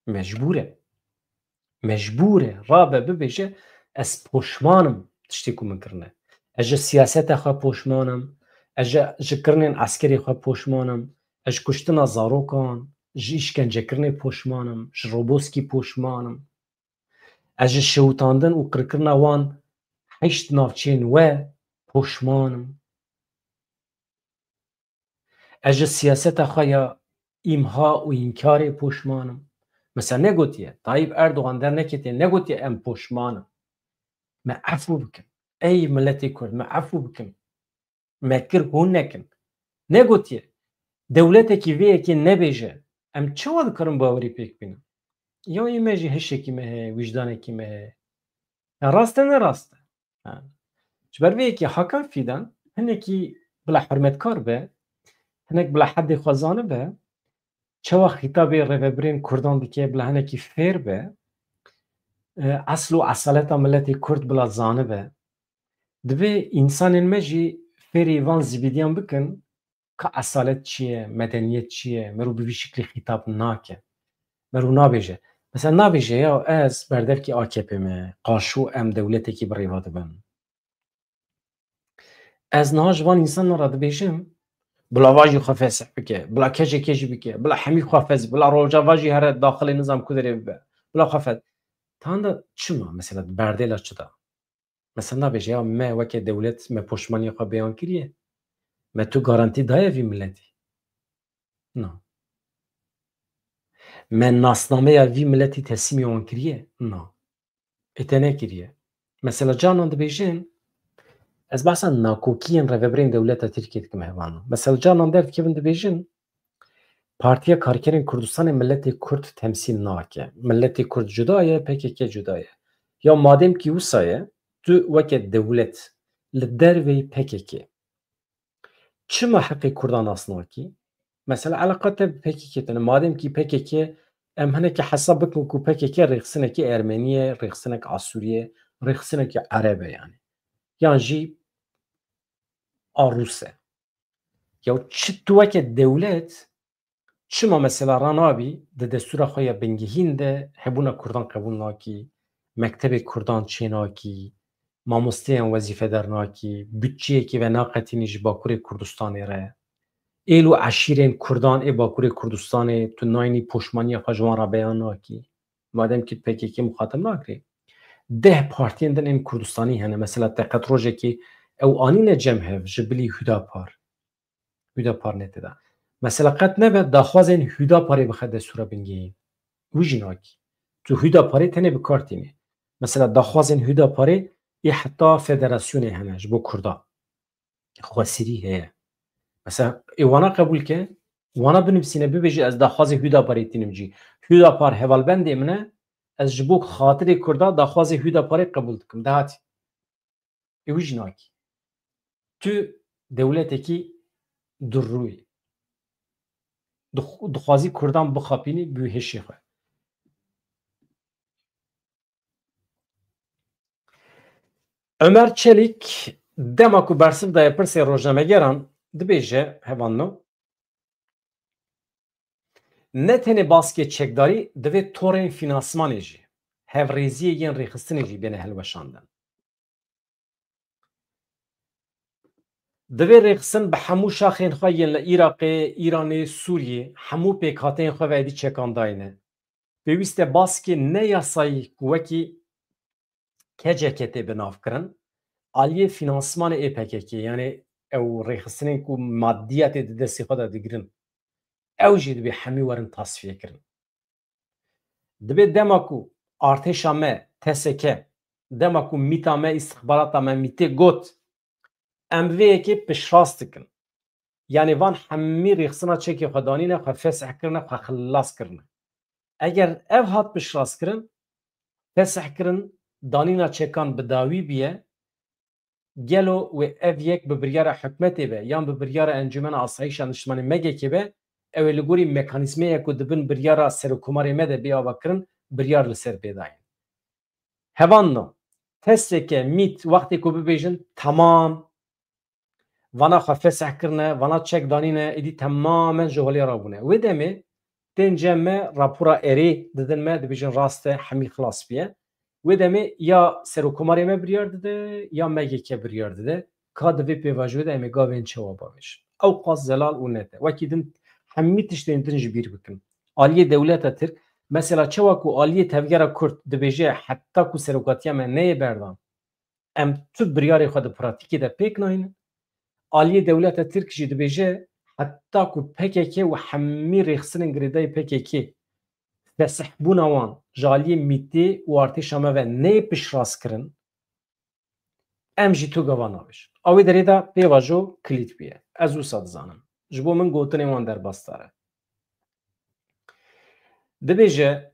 Mecbûr e. Mecbûr e. Rabe bibêje, ez poşman im tiştê ku min kirine. Ez ji siyaseta xwe poşman im. Ez ji, ji kirinên eskerê xwe poşman im. Ez ji kuştina zarokan, ji îşkencekirinê poşman im, ji Roboskî poşman im. Ez ji şewitandin û qirkirina wan heşt navçeyên we poşman im. Ez ji siyaseta xwe ya îmha û înkarê poşman im. Mesela negotiye, Tayyip Erdogan derneketiye, negotiye em poşman in. Me efû bikin. Ey miletê Kurd, me efû bikin. Me kir hûn nekin. Negotiye. Dewletekî vê yekê nebêje. Em çawa dikarin bawerî pêk bînin? Ya yê me jî hişekî me heye, wijdanekî me heye. Ya rast e, ne rast e? Ha. Ji ber vê yekê Hakan Fîdan hinekî bila hurmetkar be, hinek bila hedê xwe zanibe, çawa xîtabê rêvebirên Kurdan dike bila hinekî fêr be, e, esl û esaleta miletê Kurd bila zanibe. Divê însanên me jî fêrî van zibîdiyan bikin, ka esalet çi ye, medeniyet çi ye, merû bi vî şiklî xîtab nake. Merû nabêje. Mesela nabêje ya ez berdevkî A K P me, qaşû em dewletekî bi rêva dibin. Ez niha ji van însanan re dibêjim, bila va jî xwe fesih bike, bila kejê kejî bike, bila hemî xwe fez, bila Rojava jî here daxilê nizam ku derê bibe, bila xwe fez. Tanda çima mesela berdêla çi da? Mesela nabêje ya me weke dewlet me poşmaniya xwe beyan kiriye. Me tu garantî daye vî miletî? Na. Me nasnameya vî miletî teslîmê wan kiriye? Na. Ê te nekiriye. Mesela canan dibêjin, ez behsa nakokiyên rêvebirên dewleta Tirkiyê dikim hevano. Mesela canan derdikevin dibêjin, Partiya Karkerên Kurdistanê miletê Kurd temsîl nake. Miletê Kurd cuda ye, P K K cuda ye. Ya madem kî wisa ye, tu weke dewlet li derveyî P K K çima heqê Kurdan nas nakî? Mesela eleqa te bi P K K tune. Madem kî P K K em hinekî hesab bikin ku P K K rêxistinekî Ermenî ye, rêxistinekî Asûrî ye, rêxistinekî Ereb e yani. Yan jî a Rûs e. Ya çi tu weke dewlet çima mesela ranabî di destûra xwe ya bingehîn de hebûna Kurdan qebûl nakî, mektebê Kurdan çênakî, mamosteyan wezîfedar nakî, budçeyekî venaqetînî ji Bakurê Kurdistanê re, êl û eşîrên Kurdan ê Bakurê Kurdistanê tu nayînî poşmaniya xwe ji wan re beyan nakî. Madem kî P K K muxatab nakirî. Deh partiyên din ên Kurdistanî hene. Mesela te qet rojekî ew anîne cem hev ji bilî Hüdapar. Hüdapar ne tê de. Mesela qet nebe daxwazên Hüdaparê bixe destûra bingehîn. Wî jî nakî. Tu Hüdaparê tenê bi kar tînî. Mesela daxwazên Hüdaparê ê heta federasyonê hene ji bo Kurda. Xwesirî heye. Mesela ê wana qebûl ke, wana binivîsîne, bibêje ez daxwazê Hüdaparê tînim cî. Hüdapar hevalbendê min e, ez ji bo xatirê Kurda daxwazê Hüdaparê qebûl dikim. Dehatî. Ê wî jî nakî. Tu dewletekî durrûyî. Dix-, dixwazî Kurdan bixapînî bi hişê xwe. Ömer Çelik dema ku bersiv daye pirsê rojnamegeran dibêje, hevanno, ne tenê baskê çekdarî, divê torên fînansmanê jî, hevrêziyê yên rêxistinê jî bêne hilweşandin. Divê rêxistin bi hemû şaxên xwe yên li Iraqê, Îranê, Sûriyê, hemû pêkhateyên xwe ve êdî çekan dayne. Pêwîst e baskê ne yasayî ku wekî K C K tê binavkirin, aliyê fînansmanê ê P K K, yanî ew rêxistinên ku madiyetê di destê xwe de digirin, ew jî dibê hemî werin tasfiyekirin. Dibê dema ku artêşa me, T S K, dema ku mîta me, îstixbarata me mîtê got, em vê yekê piştrast dikin. Yanî van hemî rêxistina çekê xwe danîne, xwe fesih kirine, xwe xilas kirine. Eger ev hat piştrast kirin, fesih kirin, danîna çekan bi dawî biye, gelo wê ev yek bi biryara hikûmetê be yan bi biryara Encûmena Asayîşa Niştimanî, M G K, be, ew ê li gorî mekanîzmeyê ku di bin biryara Serokkomarê me de bê avakirin, biryar li ser bê dayîn. Hevanno, T S K, mît, wextê ku bibêjin, temam, vana xwe fesih kirine, vana çek danîne, êdî temamen ji holê rabûne. Wê demê tên cem me, rapora erê didin me, dibêjin rast e, hemî xilas biye. Wê demê ya Serokkomarê me biryar dide, ya M G K biryar dide. Ka di vê pêvajoyê de em ê gavên çawa bavêjin? Ew qas zelal û net e. Wekî din hemî tiştên din ji bîr bikin. Aliyê dewleta Tirk, mesela çawa ku aliyê tevgera Kurd dibêje heta ku serokatiya me neyê berdan, em tu biryarê xwe di pratîkê de pêk naynin. Aliyê dewleta Tirk jî dibêje Heta ku P K K û hemî rêxistinên girêdayî P K K fesihbûna wan ji aliyê mîtê û artêşa me ve neyê piştrast kirin, em jî tu gava nabêjin. A wê derê de pêvajo kilît bûye. Ez wisa dizanim. Ji bo min gotinên wan derbasdar e. Dibêje,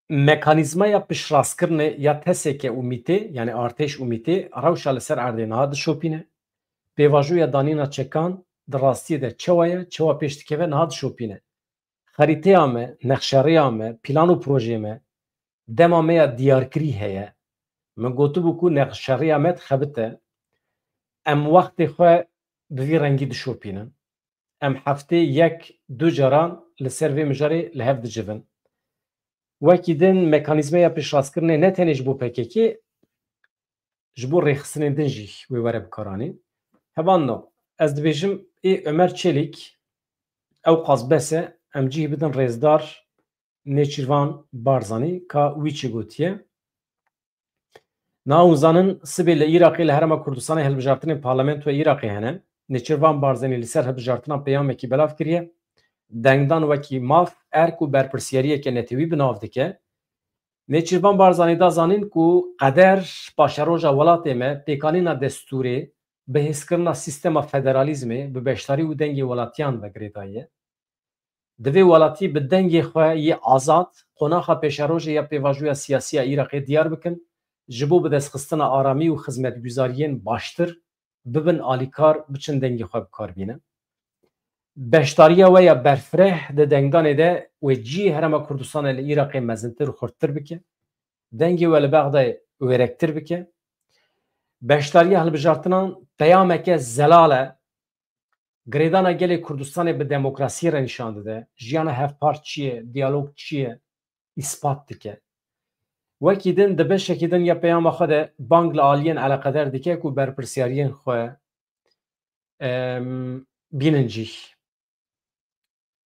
mekanîzmaya piştrastkirinê ya T S K û mîtê, yanî artêş û mîtê, rewşa li ser erdê niha dişopîne. Pêvajoya danîna çekan di rastiyê de çawa ye, çawa pêş dikeve, niha dişopîne. Xerîteya me, nexşerêya me, plan û projeyê me, dema me ya diyarkirî heye. Min gotibû ku nexşerêya me dixebite. Em wextê xwe bi vî rengî dişopînin. Em heftê yek du caran li ser vê mijarê li hev dicivin. Wekî din mekanîzmeya piştrastkirinê ne tenê ji bo P K K, ji bo rêxistinên din jî wê were bikaranîn. Hevalno, ez dibêjim ê Ömer Çelik ew qas bes e, em cih bidin rêzdar Nêçîrvan Barzanî ka wî çi gotiye. Niha hûn zanin, sibê li Iraqê li Herêma Kurdistanê hilbijartinên parlamentoya Iraqê hene. Nêçîrvan Barzanî li ser hilbijartinan peyamekî belav kiriye. Dengdan wekî maf, erk û berpirsiyariyeke netewî bi nav dike. Nêçîrvan Barzanî da zanîn ku qeder, paşeroja welatê me, pêkanîna destûrê, bihêzkirina sîstema federalîzmê bi beşdarî û dengê welatiyan ve girêdayî ye. Divê welatî bi dengê xwe yê azad qonaxa pêşerojê ya pêvajoya siyasî ya Iraqê diyar bikin, ji bo bidestxistina aramî û xizmetguzariyên baştir bibin alîkar, biçin dengê xwe bi kar bînin. Beşdariya we ya berfireh di dengdanê de wê cihê Herêma Kurdistanê li Iraqê mezintir û xurttir bike. Dengê we li Bexdayê wêrektir bike. Beşdariya hilbijartinan peyameke zelal e. Girêdana gelê Kurdistanê bi demokrasiyê re nîşan dide. Jiyana hevpar çi ye, diyalog çi ye, îspat dike. Wekî din, di beşekî din ya peyama xwe de bang li aliyên eleqeder dike ku berpirsiyariyên xwe, em, bînin cih.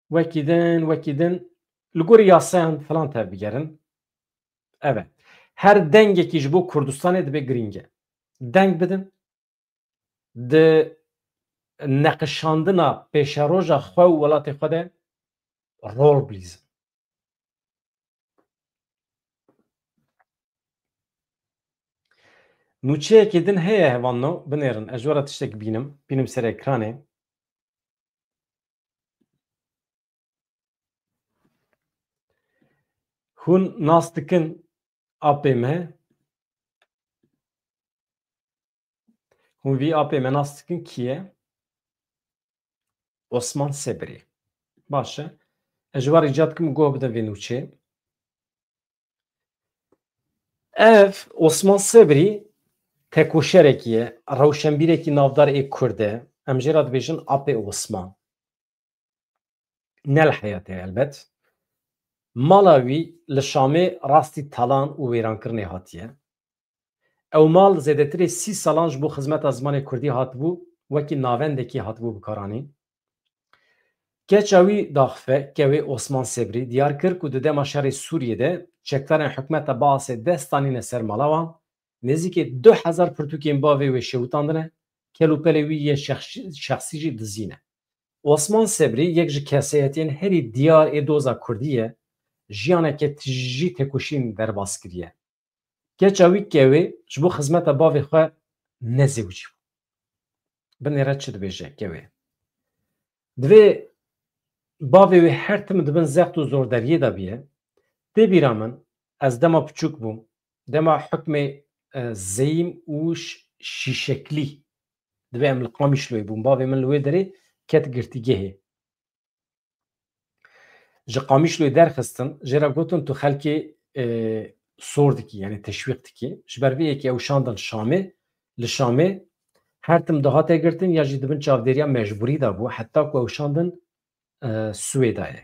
Wekî din, wekî din, li gorî yasayan filan tevbigerin. Evet. Her dengekî ji bo Kurdistanê dibe girîng e. Deng bidin. Di neqişandina pêşeroja xwe û welatê xwe de rol bilîzin. Nûçeyekê din heye hevalno, binêrin. Ez ji we re tiştek bînim. Bînim ser ekranê. Hûn nas dikin apê me? Hûn vî apê me nas dikin kî ye? Osman Sebrî. Baş e. Ez ji we rica dikim guh bidin vê nûçê. Ev Osman Sebrî tekoşerekî ye, rewşenbîrekî navdar ê Kurd e. Em jê re dibêjin Apê Osman. Ne li heyatê ye elbet. Mala wî li Şamê rastî talan û wêrankirinê hatiye. Ew mal zêdetirê sî salan ji bo xizmeta zimanê kurdî hatibû, wekî navendekî hatibû bikaranîn. Keça wî daxife, kewê Osman Sebrî, diyar kir ku di dema şerê Sûriyê de çekdarên hikûmeta Baasê dest danîne ser mala wan, nêzîkî du hezar pirtûkên bavê wê şewitandine, kel û pelê wî yê şexs-, şexsî jî dizîne. Osman Sebrî yek ji kesayetiyên herî diyar ê doza kurdî ye, jiyaneke tijî têkoşîn derbas kiriye. Keça wî kewê ji bo xizmeta bavê xwe nezewicî bû. Binêre çi dibêje kewê? Divê bavê wê her tim di bin zext û zorderiyê de biye. Tê bîra min, ez dema piçûk bûm, dema hukmê, e, zeyîm û ş-, şîşeklî, divê em li Qamişloyê bûn. Bavê min li wê derê ket girtîgehê. Ji Qamişloyê derxistin, jê re gotin tu xelkê, e, sor dikî, yanî teşwîq dikî. Ji ber vê yekê ew şandin Şamê, li Şamê her tim dihate girtin ya jî di bin çavdêriya mecbûrî de bû, heta ku ew şandin, e, Swêdayê.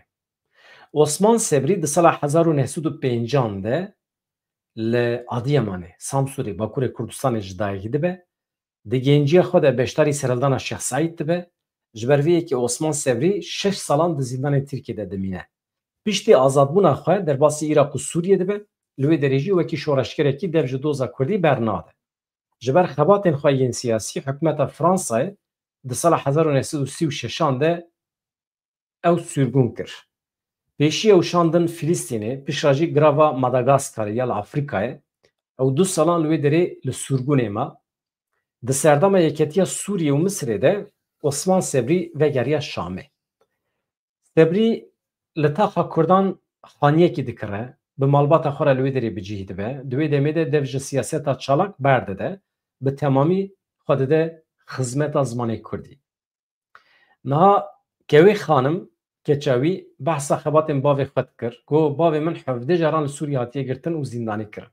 Osman Sebrî di sala hezar û neh sed û pêncan de li Adiyamanê, Samsûrê, Bakurê Kurdistanê ji dayik dibe. Di genciya xwe de beşdarî serhildana Şêx Seîd dibe. Ji ber vê yekê Osman Sebrî şeş salan di zîndanê Tirkiyê de dimîne. Piştî azadbûna xwe derbasî Iraq û Sûriyê dibe, li wê derê jî wekî şoreşgerekî dev ji doza kurdî bernade. Ji ber xebatên xwe yên siyasî, hikûmeta Fransayê di sala hezar û neh sed û sî û şeşan de ew sürgûn kir. Pêşî ew şandin Filistînê, piştre jî girava Madagaskarê ya li Afrîkayê. Ew du salan li wê derê li sürgûnê ma. Di serdema Yeketiya Sûriyê û Misirê de Osman Sebrî vegeriya Şamê. Sebrî li taxa Kurdan xaniyekî dikire, bi malbata xwe re li wê derê bi cih dibe. Di wê demê de dev ji siyaseta çalak berdide, bi temamî xwe dide xizmeta zimanê Kurdî. Niha Kewê Xanim, keça wî, behsa xebatên bavê xwe dikir. Got, bavê min hevdeh caran li Sûriyê hatiye girtin û zîndanî kirin.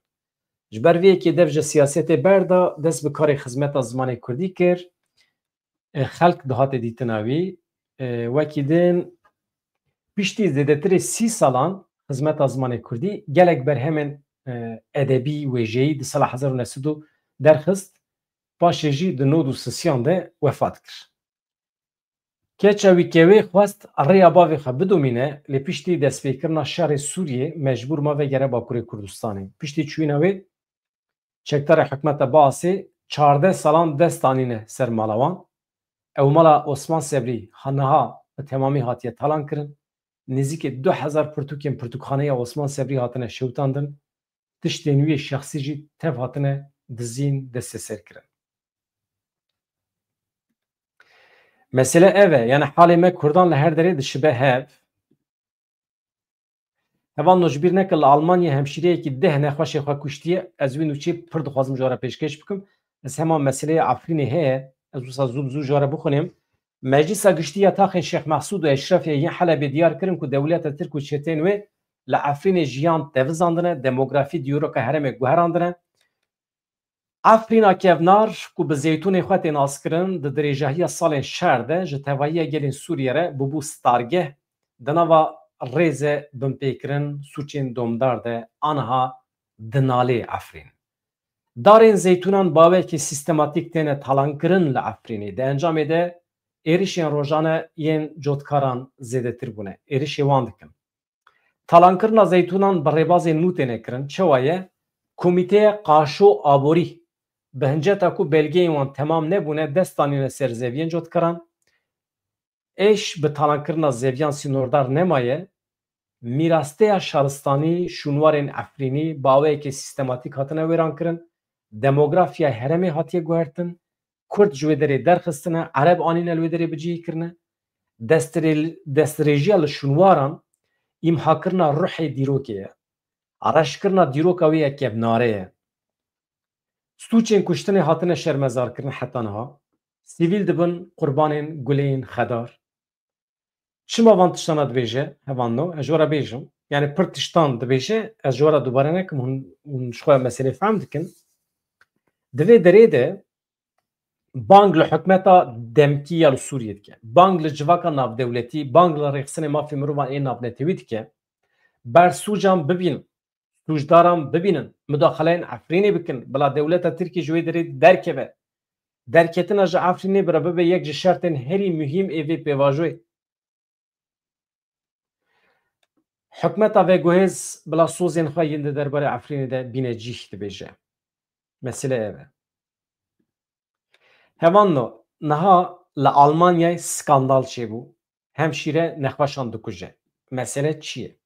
Ji ber vê yekê dev ji siyasetê berda, dest bi karê xizmeta zimanê Kurdî kir. E, xelk dihate dîtina wî. E, wekî din piştî zêdetirê sî salan xizmeta zimanê Kurdî gelek berhemên, e, edebî, wêjeyî di sala hezar û neh sed û derxist, paşê jî di nod û sisiyan de wefat kir. Keça wî Kewê xwest rêya bavê xwe bidomîne, lê piştî destpêkirina şerê Sûriyê mecbûr ma vegere Bakurê Kurdistanê. Piştî çûyîna wê çekdarê hikûmeta Baasê çardeh salan dest anîne ser mala wan. Ew mala Osman Sebrî ha niha bi temamî hatiye talan kirin. Nêzîkî du hezar pirtûkên pirtûkxaneya Osman Sebrî hatine şewitandin. Tiştên wî yê şexsî jî tev hatine dizîn, desteser kirin. Mesele ev e, yani halê me Kurdan li her derê dişibe hev. Hevalno, ji bîr neke li Almanya hemşîreyekî deh nexweşê xwe kuştiye, ez wî nûçê pir dixwazim ji we re pêşkêş bikim. Ez hema meseleyê Efrînê heye, ez wisa zû bi zû ji we re bixwînim. Meclisa Giştî ya Taxên Şêx Mehsûd û Eşrefê yên Helebê diyar kirin ku dewleta Tirk û çeteyên wê li Efrînê jiyan tevizandine, demografî dîroka herêmê guherandine. Efrîna kevnar ku bi zeytûnê xwe tê naskirin, di dirêjahiya salên şer de ji tevahiya gelên Sûriyê re bûbû stargeh, di nava rêze binpêkirin, sûcên domdar de aniha dinalê Efrîn. Darên zeytûnan bawekî sîstematîk têne talankirin li Efrînê. Di encamê de êrişên rojane yên cotkaran zêdetir bûne. Êrişê wan dikin. Talankirina zeytûnan bi rêbazên nû têne kirin. Çawa ye? Komîteya Qaşo Aborî bi hinceta ku belgeyên wan temam nebûne, dest danîne ser zeviyên cotkaran. Êş bi talankirina zeviyan sînordar nemaye. Mîrasteya şaristanî, şûnwarên Efrînî bi awayekî sîstematîk hatine wêrankirin. Demografiya herêmê hatiye guhertin. Kurd ji wê derê derxistine, Ereb anîne li wê derê bi cihî kirine. Destirê-, destdirêjiya li şûnwaran, îmhakirina ruhê dîrokê ye. Reşkirina dîroka wê ye kevnare ye. Sûcên kuştinê hatine şermezarkirin heta niha. Sivîl dibin qurbanên guleyên xedar. Çima van tiştana dibêje, hevalno? Ez ji we re bêjim. Yani pir tiştan dibêje, ez ji we re dubare nekim, hûn, hûn ji xwe meselê fehm dikin. Di vê derê de bang li hikûmeta demkî ya li Sûriyê dike. Bang li civaka navdewletî, bang li rêxistinê mafê mirovan ê navnetewî dike. Ber sûcan bibînin, sûcdaran bibînin, mudaxaleyên Efrînê bikin, bila dewleta Tirkî ji wê derê derkeve. Derketina ji Efrînê bira bibe yek ji şertên herî muhîm ê vê pêvajoyê. Hikûmeta veguhêz bila sozên xwe yên di derbarê Efrînê de bîne cîh dibêje. Mesele ev e. Hevalno, niha li Almanyayê skandal çêbû. Hemşîre nexweşan dikuje. Mesele çi ye?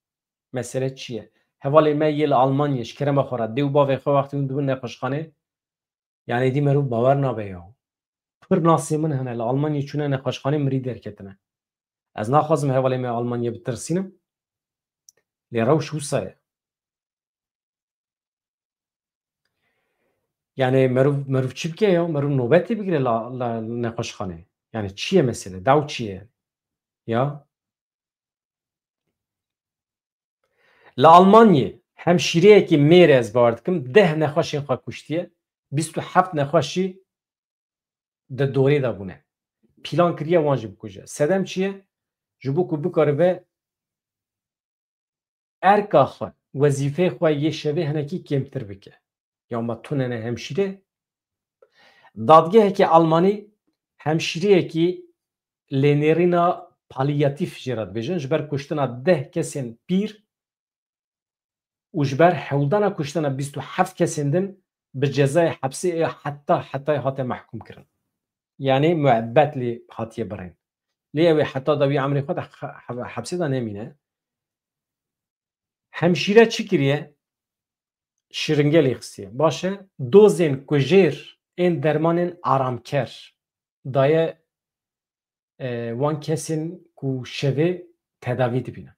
Mesele çi ye? Hevalê me yê li Almanyayê, ji kerema xwe re, dê û bavê xwe wextê hûn dibin nexweşxanê, yani êdî merov bawer nabe ya. Pir nasê min hene, li Almanyayê çûne nexweşxanê, mirî derketine. Ez naxwazim hevalê me Almanyayê bitirsînim. Lê rewş wisa ye. Yani merov, merov çi bike ya? Merov nobetê bigire la, la nexweşxanê. Yani çi ye mesele? Daw çi ye? Ya? Li Almanyê hemşîreyekî mêr e, ez bawer dikim, deh nexweşên xwe kuştiye, bîst û heft nexweşî di dorê de bûne. Pîlan kiriye wan jî bikuje. Sedem çi ye? Ji bo ku bikaribe erka xwe, wezîfeyê xwe yê şevê hinekî kêmtir bike. Ya me tune ne hemşîre. Dadgehekî Almanî hemşîreyekî lênêrîna paliyatîf jê re dibêjin, ji ber kuştina deh kesên pîr û ji ber hewldana kuştina bîst û heft kesên din bi cezayê hepsê ê heta hetayê hate mehkûm kirin. Yanî muebbet lê hatiye birîn. Lê ew ê heta dawî emrê xwe de he-, he-, hepsê de nemîne. Hemşîre çi kiriye? Şiringe lê xistiye. Baş e, dozên kujêr ên dermanên aramker daye, e, wan kesên ku şevê tedavî dibîne.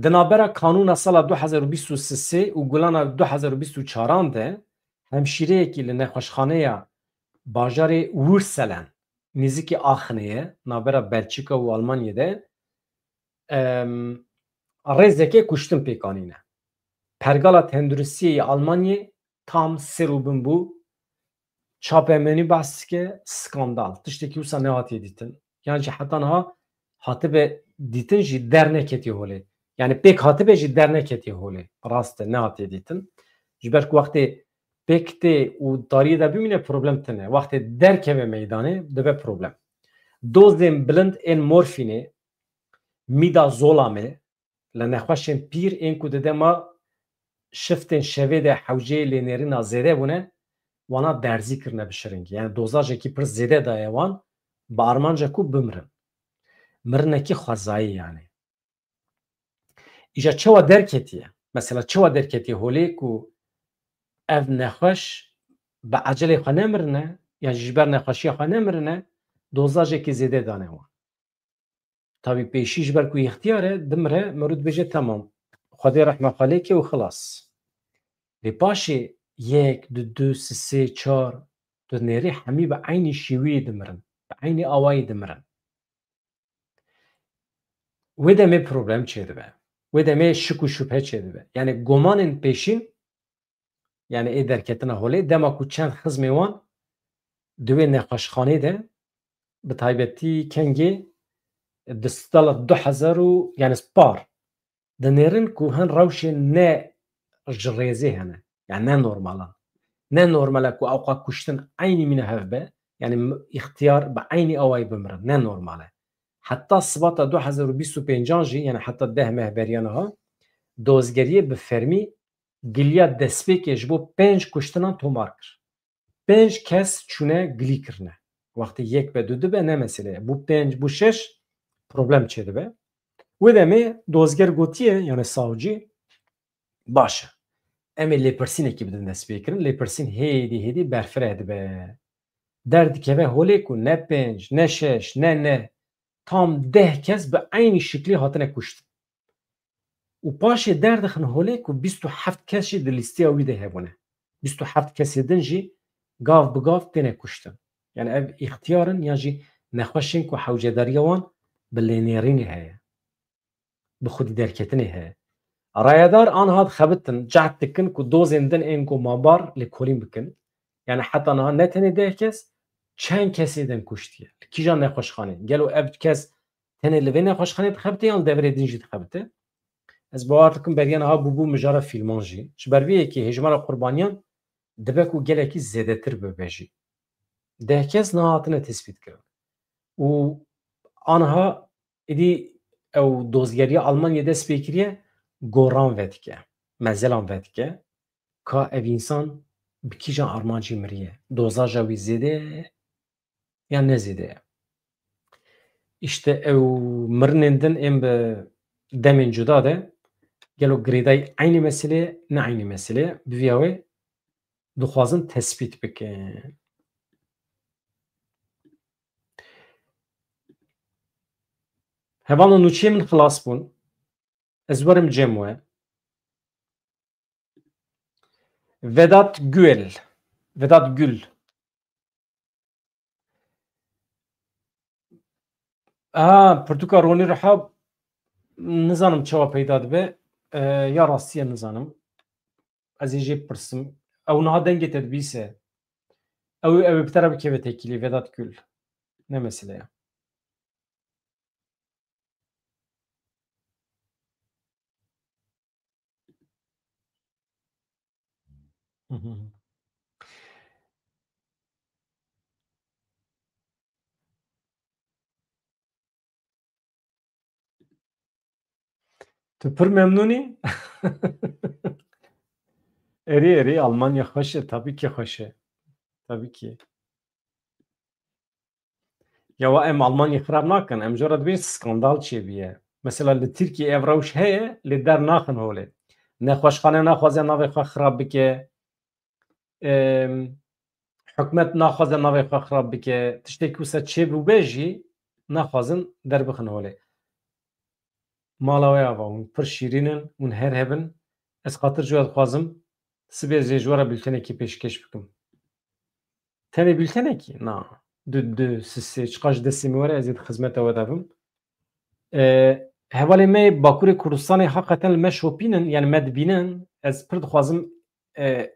Di navbera kanûna sala du hezar û bîst û sê û gulana du hezar û bîst û çaran de hemşîreyekî li nexweşxaneya bajarê Würselen, nêzîkî Axinê ye, navbera Belçika û Almanyê de, em, rêzeke kuştin pêk anîne. Pergala tenduristiyê yê Almanyê tam ser û bin bû. Çapemenî behs dike, skandal. Tiştekî wisa nehatiye dîtin. Yan jî heta niha hatibe dîtin jî derneketiye holê. Yani pêk hatibe jî derneketiye holê. Rast e, nehatiye dîtin. Ji ber ku wextê pêk tê û tariyê de bimîne problem tune. Wextê derkeve meydanê dibe problem. Dozên bilind ên morfînê, midazolamê, li nexweşên pîr ên ku di dema şiftên şevê de hewceyê lênêrîna zêde bûne, wana derzî kirine bi şiringî. Yani dozajekî pir zêde daye wan, bi armanca ku bimirin. Mirinekî xwezayî yani. Îja çawa derketiye? Mesela çawa derketiye holê ku ev nexweş bi ecelê xwe nemirine, yan jî ji ber nexweşiya xwe nemirine, dozajekî zêde dane wan. Tabî pêşî ji ber ku îxtiyar e, dimire, merû dibêje, temam. Xwedê rehma xwe lê ke û xilas. Lê paşê yek, du, du, sê, sê, çar, tu nêrî hemî bi eynî şêwiyê dimirin. Bi eynî awayî dimirin. Wê demê problem çêdibe. Wê demê şik û şubhe çêdibe. Yani gumanên pêşîn, yani ê derketina holê, dema ku çend xizmê wan di wê nexweşxanê de, bi taybetî kengê di sala du hezar û, yani par, dinêrin ku hin rewşên ne ji rêzê hene. Yani ne normal e. Ne normal e ku ewqa kuştin eynî mîna hev be. Yani m-, îxtiyar bi eynî awayî bimirin. Ne normal e. Heta sibata du hezar û bîst û pêncan jî, yani heta deh meh beriya niha, dozgeriyê bi fermî giliya destpêkê ji bo pênc kuştinan tomar kir. Pênc kes çûne gilî kirine. Wextê yek be, du dibe, ne mesele ye. Bû pênc, bû şeş, problem çêdibe. Wê demê dozger gotiye, yani savcî, baş e. Em ê lêpirsînekî bidin destpêkirin. Lêpirsîn hêdî hêdî berfireh dibe. Derdikeve holê ku ne pênc, ne şeş, ne neh, tam deh kes bi eynî şiklî hatine kuştin. Û paşê derdixin holê ku bîst û heft kes jî di lîstiya wî de hebûne. Bîst û heft kesê din jî gav bi gav têne kuştin. Yani ev îxtiyar in yan jî nexweşên ku hewcedariya wan bi lênêrînê heye. Bi xwedî derketinê heye. Rayedar aniha dixebitin, cehd dikin ku dozên din ên ku mabar lêkolîn bikin. Yani heta niha ne tenê deh kes, çend kesê din kuştiye. Li kîjan nexweşxanê? Gelo ev kes tenê li vê nexweşxanê dixebite yan li deverê din jî dixebite? Ez bawer dikim beriya niha bûbû mijara fîlman jî. Ji ber vê yekê hêjmara qurbaniyan dibe ku gelekî zêdetir bibe jî. Deh kes niha hatine tespît kirin. Û aniha êdî ew dozgeriya Almanyê dest pê kiriye, goran vedike, mezelan vedike, ka ev însan bi kîjan armancî miriye, dozaja wî zêde ye yan ne zêde ye. Îşte ew mirinên din ên bi demên cuda de gelo girêdayî eynî meselê ye, ne eynî meselê ye, bi viya wê dixwazin tespît bikin. Hevalno, nûçeyê min xilas bûn. Ez werim cem we. Vedat Gül. Vedat Gül. Ha, pirtûka Ronî Riha nizanim çawa peyda dibe. E, ya rastiye nizanim. Ez ê jê bipirsim. Ew niha dengê te dibîse. Ew, ew ê bi te re bikeve têkilî, Vedat Gül. Ne mesele ye. Tu pir memnûn î? Erê, erê, Almanya xweş e, tabii ki xweş e. Tabii ki. Ya wa em Almanya xirab nakin, em jora dibên skandal çêbiye. Mesela li Tirkiye ev rewş heye, lê der naxin holê. Nexweşxane naxwaze navê xwe xirab bike. Em, hikûmet naxwaze navê xwe xirab bike. Tiştekî wisa çêbûbe jî naxwazin derbixin holê. Mala we ava, hûn pir şîrîn in, hûn her hebin. Ez xatir ji we dixwazim, sibê ez ê ji we re bültenekî pêşkêş bikim. Tenê bültenekî? Na. Du, du, sisê, çiqas ji destê min were, ez ê di xizmeta we de bim. E, hevalê me yê Bakurê Kurdistanê heqeten li me şopînin, yani me dibînin. Ez pir dixwazim, e,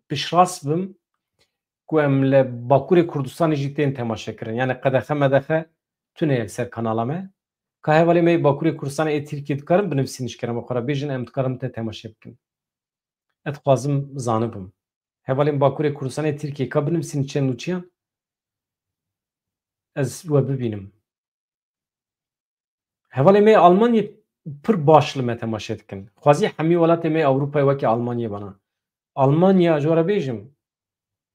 piştrast bim ku em li Bakurê Kurdistanê jî tên temaşekirin. Yani qedexe medexe tune ye li ser kanala me. Ka hevalê me yê Bakurê Kurdistanê ê Tirkiyê dikarin binivîsîn ji kerema xwe re bêjin, em dikarin te temaşe bikin. Ez dixwazim zanibim. Hevalên Bakurê Kurdistanê Tirkiyê ka binivîsîn çend û çiyan ez we bibînim. Hevalê me yê Almanyê pir baş li me temaşe dikin. Xwezî hemî welatê me yê Ewropayê wekî Almanyê bana. Almanya, ji we re bêjim,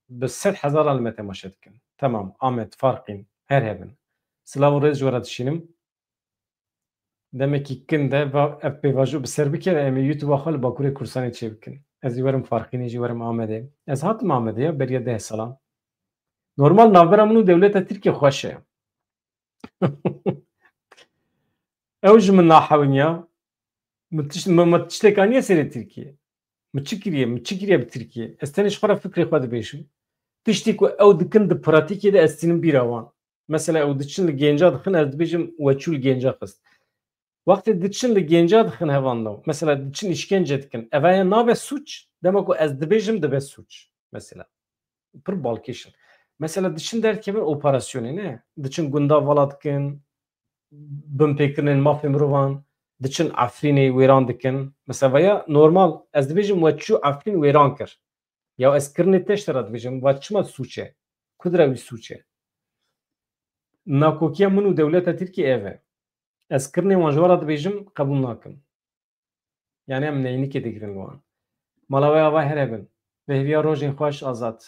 bi sed hezaran li me temaşe dikin. Temam, Amed, Farqîn, her hebin. Silav û rêz ji we re dişînim. Demekî kin de va-, ev pêvajo bi ser bike, em ê YouTube-a xwe li Bakurê Kurdistanê çêbikin. Ez jî werim Farqînê, jî werim Amedê. Ez hatim Amedê ya beriya deh salan. Normal navbera min û dewleta Tirkiye xweş e. Ew ji min nahewin ya. Min tişt-, min, min tiştek aniye serê Tirkiye. Min çi kiriye? Min çi kiriye bi Tirkiye? Ez tenê ji xwe re fikrê xwe dibêjim. Tiştê ku ew dikin di pratîkê de ez tînim bîra wan. Mesela ew diçin li gênca dixin, ez dibêjim we çû li gênca xist. Wextê diçin li gênca dixin hevan law. Mesela diçin îşkence dikin. Eva ya nabe sûç, dema ku ez dibêjim dibe sûç. Mesela. Pir balkêş in. Mesela diçin derdikevin operasyonê ne? Diçin gunda vala dikin, binpêkirinên mafê mirovan, diçin Efrînê wêran dikin. Mesela veya normal, ez dibêjim we çû Efrîn wêran kir. Ya ez kirinê te ji te re dibêjim, va çima sûç e? Ku dire wî sûç e? Nakokiya min û dewleta Tirkiyê ev e. Ez kirinê wan ji we re dibêjim, qebûl nakim. Yani em neynikê digirin li wan. Mala we ava here bin. Bi hêviya rojên xweş Azad.